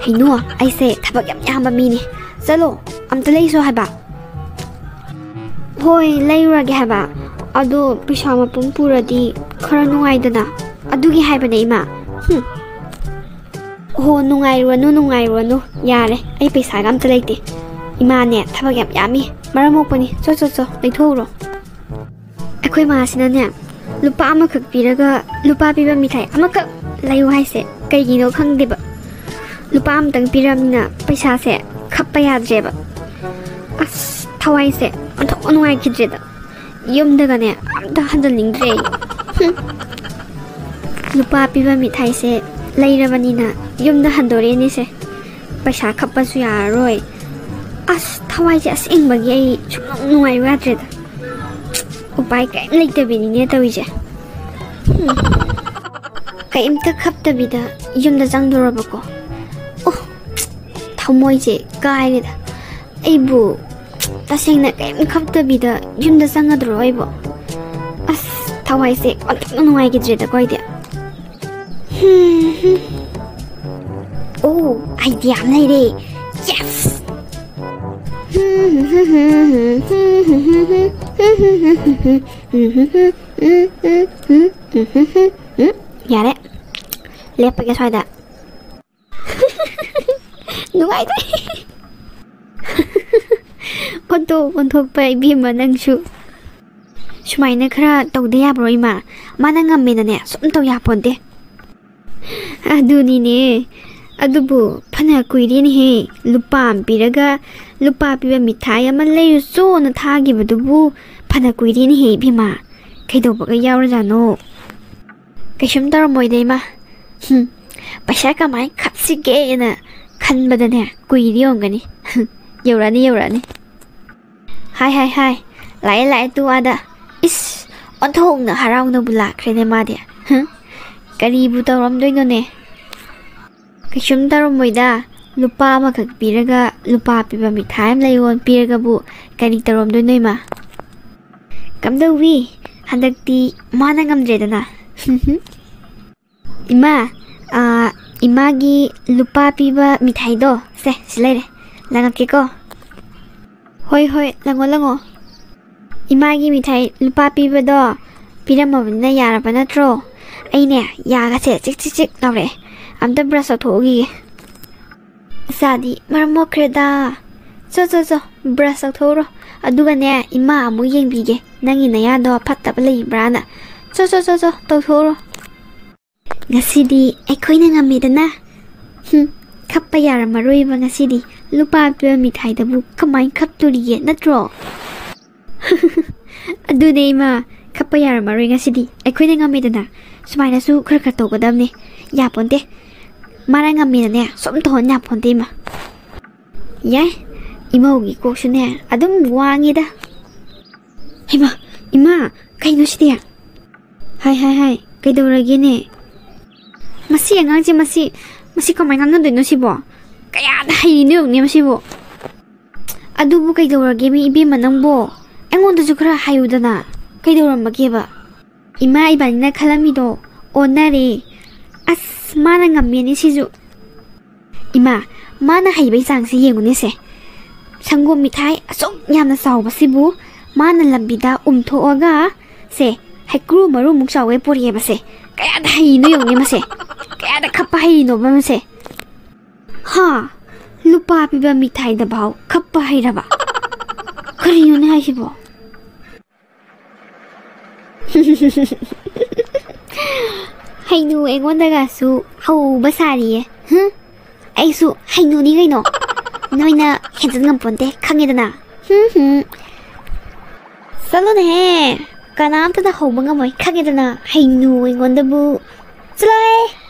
ꯍꯩꯅꯨ, ꯑꯩꯁꯦ ꯊꯕꯛ ꯌꯥꯝ ꯌꯥꯝꯕ ꯃꯤꯅꯦ꯫ ꯆꯠꯂꯣ, ꯑꯝꯇ ꯂꯩꯁꯣ ꯍꯥꯏꯕ꯫ ꯍꯣꯏ, ꯂꯩꯔꯨꯔꯒꯦ ꯍꯥꯏꯕ꯫ ꯑꯗꯣ ꯄꯩꯁꯥ ꯃꯄꯨꯝ ꯄꯨꯔꯗꯤ ꯈꯔ ꯅꯨꯡꯉꯥꯏꯗꯅ꯫ ꯑꯗꯨꯒꯤ ꯍꯥꯏꯕꯅꯦ, ꯏꯃꯥ꯫ ꯍꯨꯝ꯫ ꯍꯣ, ꯅꯨꯡꯉꯥꯏꯔꯨꯔꯅꯨ, ꯅꯨꯡꯉꯥꯏꯔꯨꯔꯅꯨ꯫ ꯌꯥꯔꯦ, ꯑꯩ ꯄꯩꯁꯥꯒ ꯑꯝꯇ ꯂꯩꯇꯦ꯫ ꯏꯃꯥꯅꯦ, ꯊꯕꯛ ꯌꯥꯝ ꯌꯥꯝꯃꯤ꯫ ꯃꯔꯝ ꯃꯣꯛꯄꯅꯤ꯫ ꯆꯣ, ꯆꯣ, ꯆꯣ, ꯂꯩꯊꯣꯛꯎꯔꯣ꯫ ꯑꯩꯈꯣꯏ ꯃꯥꯁꯤꯅꯅꯦ, ꯂꯨꯄꯥ ꯑꯃꯈꯛ ꯄꯤꯔꯒ ꯂꯨꯄꯥ ꯄꯤꯕ ꯃꯤꯊꯥꯏ ꯑꯃꯈꯛ ꯂꯩꯌꯨ ꯍꯥꯏꯁꯦ ꯀꯩꯒꯤꯅꯣ ꯈꯪꯗꯦꯕ꯫ ꯂꯨꯄꯥ ꯑꯃꯇꯪ ꯄꯤꯔꯝꯅꯤꯅ ꯄꯩꯁꯥꯁꯦ ꯈꯞꯄ ꯌꯥꯗ꯭ꯔꯦꯕ꯫ ꯑꯁ, ꯊꯋꯥꯏꯁꯦ ꯑꯣꯟꯊꯣꯛꯅ ꯅꯨꯡꯉꯥꯏꯈꯤꯗ꯭ꯔꯦꯗ꯫ ꯌꯨꯝꯗꯒꯅꯦ ꯑꯝꯇ ꯍꯟꯖꯟꯅꯤꯡꯗ꯭ꯔꯦ ꯑꯩ꯫ ꯍꯨꯝ꯫ ꯂꯨꯄꯥ ꯄꯤꯕ ꯃꯤꯊꯥꯏꯁꯦ ꯂꯩꯔꯕꯅꯤꯅ ꯌꯨꯝꯗ ꯍꯟꯗꯣꯔꯦꯅꯦꯁꯦ꯫ ꯄꯩꯁꯥ ꯈꯞꯄꯁꯨ ꯌꯥꯔꯔꯣꯏ꯫ ꯑꯁ, ꯊꯋꯥꯏꯁꯦ ꯑꯁꯦꯡꯕꯒꯤ ꯑꯩ ꯁꯨꯡꯅꯨꯡ ꯅꯨꯡꯉꯥꯏꯕ ꯌꯥꯗ꯭ꯔꯦꯗ꯫ ꯎꯄꯥꯏ ꯀꯔꯤꯝ ꯂꯩꯇꯕꯤꯅꯤꯅꯦ ꯇꯧꯔꯤꯁꯦ꯫ ꯍꯨꯝ꯫ ꯀꯔꯤꯝꯇ ꯈꯞꯇꯕꯤꯗ ꯌꯨꯝꯗ ꯆꯪꯗꯣꯔꯕꯀꯣ꯫ ꯑꯣ, ꯊꯃꯣꯏꯁꯦ ꯀꯥꯏꯔꯦꯗ꯫ ꯑꯩꯕꯨ ꯇꯁꯦꯡꯅ ꯀꯔꯤꯝ ꯈꯞꯇꯕꯤꯗ ꯌꯨꯝꯗ ꯆꯪꯒꯗ꯭ꯔꯣ ꯑꯩꯕꯨ? ꯑꯁ, ꯊꯋꯥꯏꯁꯦ ꯑꯣꯟꯊꯣꯛꯅ ꯅꯨꯡꯉꯥꯏꯈꯤꯗ꯭ꯔꯦꯗꯀꯣ ꯑꯩꯗꯤ꯫ ꯍꯨꯝ, ꯍꯨꯝ꯫ ꯑꯣ, idea ꯑꯃ ꯂꯩꯔꯦ꯫ Yes! ꯌꯥꯔꯦ, ꯂꯦꯞꯄꯒꯦ ꯁ꯭ꯋꯥꯏꯗ꯫ ꯅꯨꯡꯉꯥꯏꯇꯦ꯫ ꯑꯣꯟꯊꯣꯛ ꯑꯣꯟꯊꯣꯛꯄ ꯏꯕꯦꯝꯃ ꯅꯪꯁꯨ꯫ ꯁꯨꯃꯥꯏꯅ ꯈꯔ ꯇꯧꯗ ꯌꯥꯕ꯭ꯔꯣ ꯏꯃꯥ? ꯃꯥꯅ ꯉꯝꯃꯦꯅꯅꯦ ꯁꯨꯝ ꯇꯧ ꯌꯥꯄꯣꯟꯇꯦ꯫ ꯑꯗꯨꯅꯤꯅꯦ꯫ ꯑꯗꯨꯕꯨ ꯐꯅ ꯀꯨꯏꯔꯦꯅꯦꯍꯦ, ꯂꯨꯄꯥ ꯑꯃ ꯄꯤꯔꯒ ꯂꯨꯄꯥ ꯄꯤꯕ ꯃꯤꯊꯥꯏ ꯑꯃ ꯂꯩꯔꯨꯆꯣꯅ ꯊꯥꯈꯤꯕꯗꯨꯕꯨ ꯐꯅ ꯀꯨꯏꯔꯦꯅꯦꯍꯦ ꯏꯕꯦꯝꯃ꯫ ꯀꯩꯗꯧꯕꯒ ꯌꯥꯎꯔꯖꯥꯠꯅꯣ? ꯀꯩꯁꯨꯝ ꯇꯧꯔꯝꯃꯣꯏꯗ ꯏꯃꯥ꯫ ꯍꯨꯝ, ꯄꯩꯁꯥ ꯀꯃꯥꯏꯅ ꯈꯞꯁꯤꯒꯦꯅ ꯈꯟꯕꯗꯅꯦ ꯀꯨꯏꯔꯤ ꯑꯣꯏꯔꯝꯒꯅꯤ꯫ ꯌꯧꯔꯛꯑꯅꯤ, ꯌꯧꯔꯛꯑꯅꯤ꯫ ꯍꯥꯏ, ꯍꯥꯏ, ꯍꯥꯏ꯫ ꯂꯥꯛꯑꯦ, ꯂꯥꯛꯑꯦ, ꯇꯨ ꯑꯥꯗ꯫ ꯏꯁ, ꯑꯣꯟꯊꯣꯛꯅ ꯍꯔꯥꯎꯅꯕꯨ ꯂꯥꯛꯈ꯭ꯔꯦꯅꯦ ꯃꯥꯗꯤ꯫ ꯍꯨꯝ, ꯀꯔꯤꯕꯨ ꯇꯧꯔꯝꯗꯣꯏꯅꯣꯅꯦ? ꯀꯩꯁꯨꯝ ꯇꯧꯔꯝꯃꯣꯏꯗ꯫ ꯂꯨꯄꯥ ꯑꯃꯈꯛ ꯄꯤꯔꯒ ꯂꯨꯄꯥ ꯄꯤꯕ ꯃꯤꯊꯥꯏ ꯑꯃ ꯂꯩꯌꯣꯅ ꯄꯤꯔꯒꯕꯨ ꯀꯔꯤ ꯇꯧꯔꯝꯗꯣꯏꯅꯣ ꯏꯃꯥ? ꯀꯝꯗꯧꯋꯤ? ꯍꯟꯗꯛꯇꯤ ꯃꯥꯅ ꯉꯝꯗ꯭ꯔꯦꯗꯅ꯫ ꯏꯃꯥ, ꯑꯥ, ꯏꯃꯥꯒꯤ ꯂꯨꯄꯥ ꯄꯤꯕ ꯃꯤꯊꯥꯏꯗꯣ, ꯁꯦ, ꯁꯤ ꯂꯩꯔꯦ, ꯂꯪꯉꯛꯀꯦꯀꯣ꯫ ꯍꯣꯏ, ꯍꯣꯏ, ꯂꯪꯉꯣ, ꯂꯪꯉꯣ꯫ ꯏꯃꯥꯒꯤ ꯃꯤꯊꯥꯏ ꯂꯨꯄꯥ ꯄꯤꯕꯗꯣ ꯄꯤꯔꯝꯃꯕꯅꯤꯅ ꯌꯥꯔꯕ ꯅꯠꯇ꯭ꯔꯣ? ꯑꯩꯅꯦ, ꯌꯥꯒꯁꯦ ꯆꯤꯛ ꯆꯤꯛ ꯆꯤꯛ ꯂꯥꯎꯔꯛꯑꯦ꯫ ꯑꯝꯇ ꯕ꯭ꯔꯁ ꯇꯧꯊꯣꯛꯎꯈꯤꯒꯦ꯫ ꯏꯆꯥꯗꯤ ꯃꯔꯝ ꯃꯣꯛꯈ꯭ꯔꯦꯗ꯫ ꯆꯣ, ꯆꯣ, ꯆꯣ, ꯕ꯭ꯔꯁ ꯇꯧꯊꯣꯛꯎꯔꯣ꯫ ꯑꯗꯨꯒꯅꯦ, ꯏꯃꯥ ꯑꯃꯨꯛ ꯌꯦꯡꯕꯤꯒꯦ, ꯅꯪꯒꯤ ꯅꯌꯥꯗꯣ ꯐꯠꯇꯕ ꯂꯩꯕ꯭ꯔꯥꯅ꯫ ꯆꯣ, ꯆꯣ, ꯆꯣ, ꯆꯣ, ꯇꯧꯊꯣꯛꯎꯔꯣ꯫ ꯉꯁꯤꯗꯤ ꯑꯩꯈꯣꯏꯅ ꯉꯝꯃꯦꯗꯅ꯫ ꯍꯨꯝ, ꯈꯞꯄ ꯌꯥꯔꯝꯃꯔꯣꯏꯕ ꯉꯁꯤꯗꯤ꯫ ꯂꯨꯄꯥ ꯄꯤꯕ ꯃꯤꯊꯥꯏꯗꯕꯨ ꯀꯃꯥꯏꯅ ꯈꯞꯇꯣꯔꯤꯒꯦ, ꯅꯠꯇ꯭ꯔꯣ? ꯑꯗꯨꯅꯦ ꯏꯃꯥ, ꯈꯞꯄ ꯌꯥꯔꯝꯃꯔꯣꯏ ꯉꯁꯤꯗꯤ꯫ ꯑꯩꯈꯣꯏꯅ ꯉꯝꯃꯦꯗꯅ꯫ ꯁꯨꯃꯥꯏꯅꯁꯨ ꯈꯔ ꯈꯔ ꯇꯧꯒꯗꯕꯅꯦ꯫ ꯌꯥꯄꯣꯟꯇꯦ꯫ ꯃꯥꯅ ꯉꯝꯃꯦꯅꯅꯦ ꯁꯨꯝ ꯇꯧꯍꯟ ꯌꯥꯄꯣꯟꯇꯦ ꯏꯃꯥ꯫ ꯌꯥꯏ, ꯏꯃꯧꯒꯤ ꯀꯣꯛꯁꯨꯅꯦ ꯑꯗꯨꯝ ꯋꯥꯡꯉꯤꯗ꯫ ꯍꯩꯃꯥ, ꯏꯃꯥ, ꯀꯩꯅꯣ ꯁꯤꯗꯤ? ꯍꯥꯏ, ꯍꯥꯏ, ꯍꯥꯏ, ꯀꯩꯗꯧꯔꯒꯦꯅꯦ? ꯃꯁꯤ ꯑꯉꯥꯡꯁꯦ, ꯃꯁꯤ, ꯃꯁꯤ ꯀꯃꯥꯏꯅ ꯉꯥꯡꯅꯗꯣꯏꯅꯣ ꯁꯤꯕꯣ? ꯀꯌꯥꯗ ꯍꯩꯔꯤꯅꯣ ꯌꯦꯡꯉꯨꯅꯦ ꯃꯁꯤꯕꯨ꯫ ꯑꯗꯨꯕꯨ ꯀꯩꯗꯧꯔꯒꯦ ꯃꯤ ꯏꯕꯦꯝꯃ ꯅꯪꯕꯣ? ꯑꯩꯉꯣꯟꯗꯁꯨ ꯈꯔ ꯍꯥꯏꯌꯨꯗꯅ꯫ ꯀꯩꯗꯧꯔꯝꯃꯒꯦꯕ? ꯏꯃꯥ ꯏꯕꯥꯅꯤꯅ ꯈꯜꯂꯝꯃꯤꯗꯣ ꯑꯣꯟꯅꯔꯦ꯫ ꯑꯁ, ꯃꯥꯅ ꯉꯝꯃꯦꯅꯦ ꯁꯤꯁꯨ꯫ ꯏꯃꯥ, ꯃꯥꯅ ꯍꯩꯕꯩ ꯆꯥꯡꯁꯦ ꯌꯦꯡꯉꯨꯅꯦꯁꯦ꯫ ꯁꯪꯒꯣꯝ ꯃꯤꯊꯥꯏ ꯑꯁꯨꯛ ꯌꯥꯝꯅ ꯆꯥꯎꯕꯁꯤꯕꯨ ꯃꯥꯅ ꯂꯝꯕꯤꯗ ꯎꯝꯊꯣꯛꯑꯒ, ꯁꯦ, ꯍꯩꯀ꯭ꯔꯨ ꯃꯔꯨꯃꯨꯛ ꯆꯥꯎꯒꯩ ꯄꯣꯔꯛꯑꯦꯕꯁꯦ꯫ ꯀꯌꯥꯗ ꯍꯩꯔꯤꯅꯣ ꯌꯦꯡꯉꯨꯅꯦ ꯃꯁꯦ꯫ ꯀꯌꯥꯗ ꯈꯞꯄ ꯍꯩꯔꯤꯅꯣꯕ ꯃꯁꯦ꯫ ꯍꯥ? ꯂꯨꯄꯥ ꯄꯤꯕ ꯃꯤꯊꯥꯏꯗꯐꯥꯎ ꯈꯞꯄ ꯍꯩꯔꯕ? ꯀꯔꯤꯅꯣꯅꯦ ꯍꯥꯏꯁꯤꯕꯣ? ꯍꯩꯅꯨ ꯑꯩꯉꯣꯟꯗꯒꯁꯨ ꯍꯧꯕ ꯁꯥꯔꯤꯌꯦ꯫ ꯍꯨꯝ? ꯑꯩꯁꯨ ꯍꯩꯅꯨꯅꯤ ꯀꯩꯅꯣ꯫ ꯅꯣꯏꯅ ꯍꯦꯟꯖꯟ ꯉꯝꯄꯣꯟꯇꯦ, ꯈꯪꯉꯦꯗꯅ꯫ ꯍꯨꯝ ꯍꯨꯝ꯫ ꯆꯠꯂꯣꯅꯦꯍꯦ, ꯀꯅꯥꯝꯇꯅ ꯍꯧꯕ ꯉꯝꯃꯣꯏ, ꯈꯪꯉꯦꯗꯅ꯫ ꯍꯩꯅꯨ ꯑꯩꯉꯣꯟꯗꯕꯨ꯫ ꯆꯠꯂꯣꯍꯦ꯫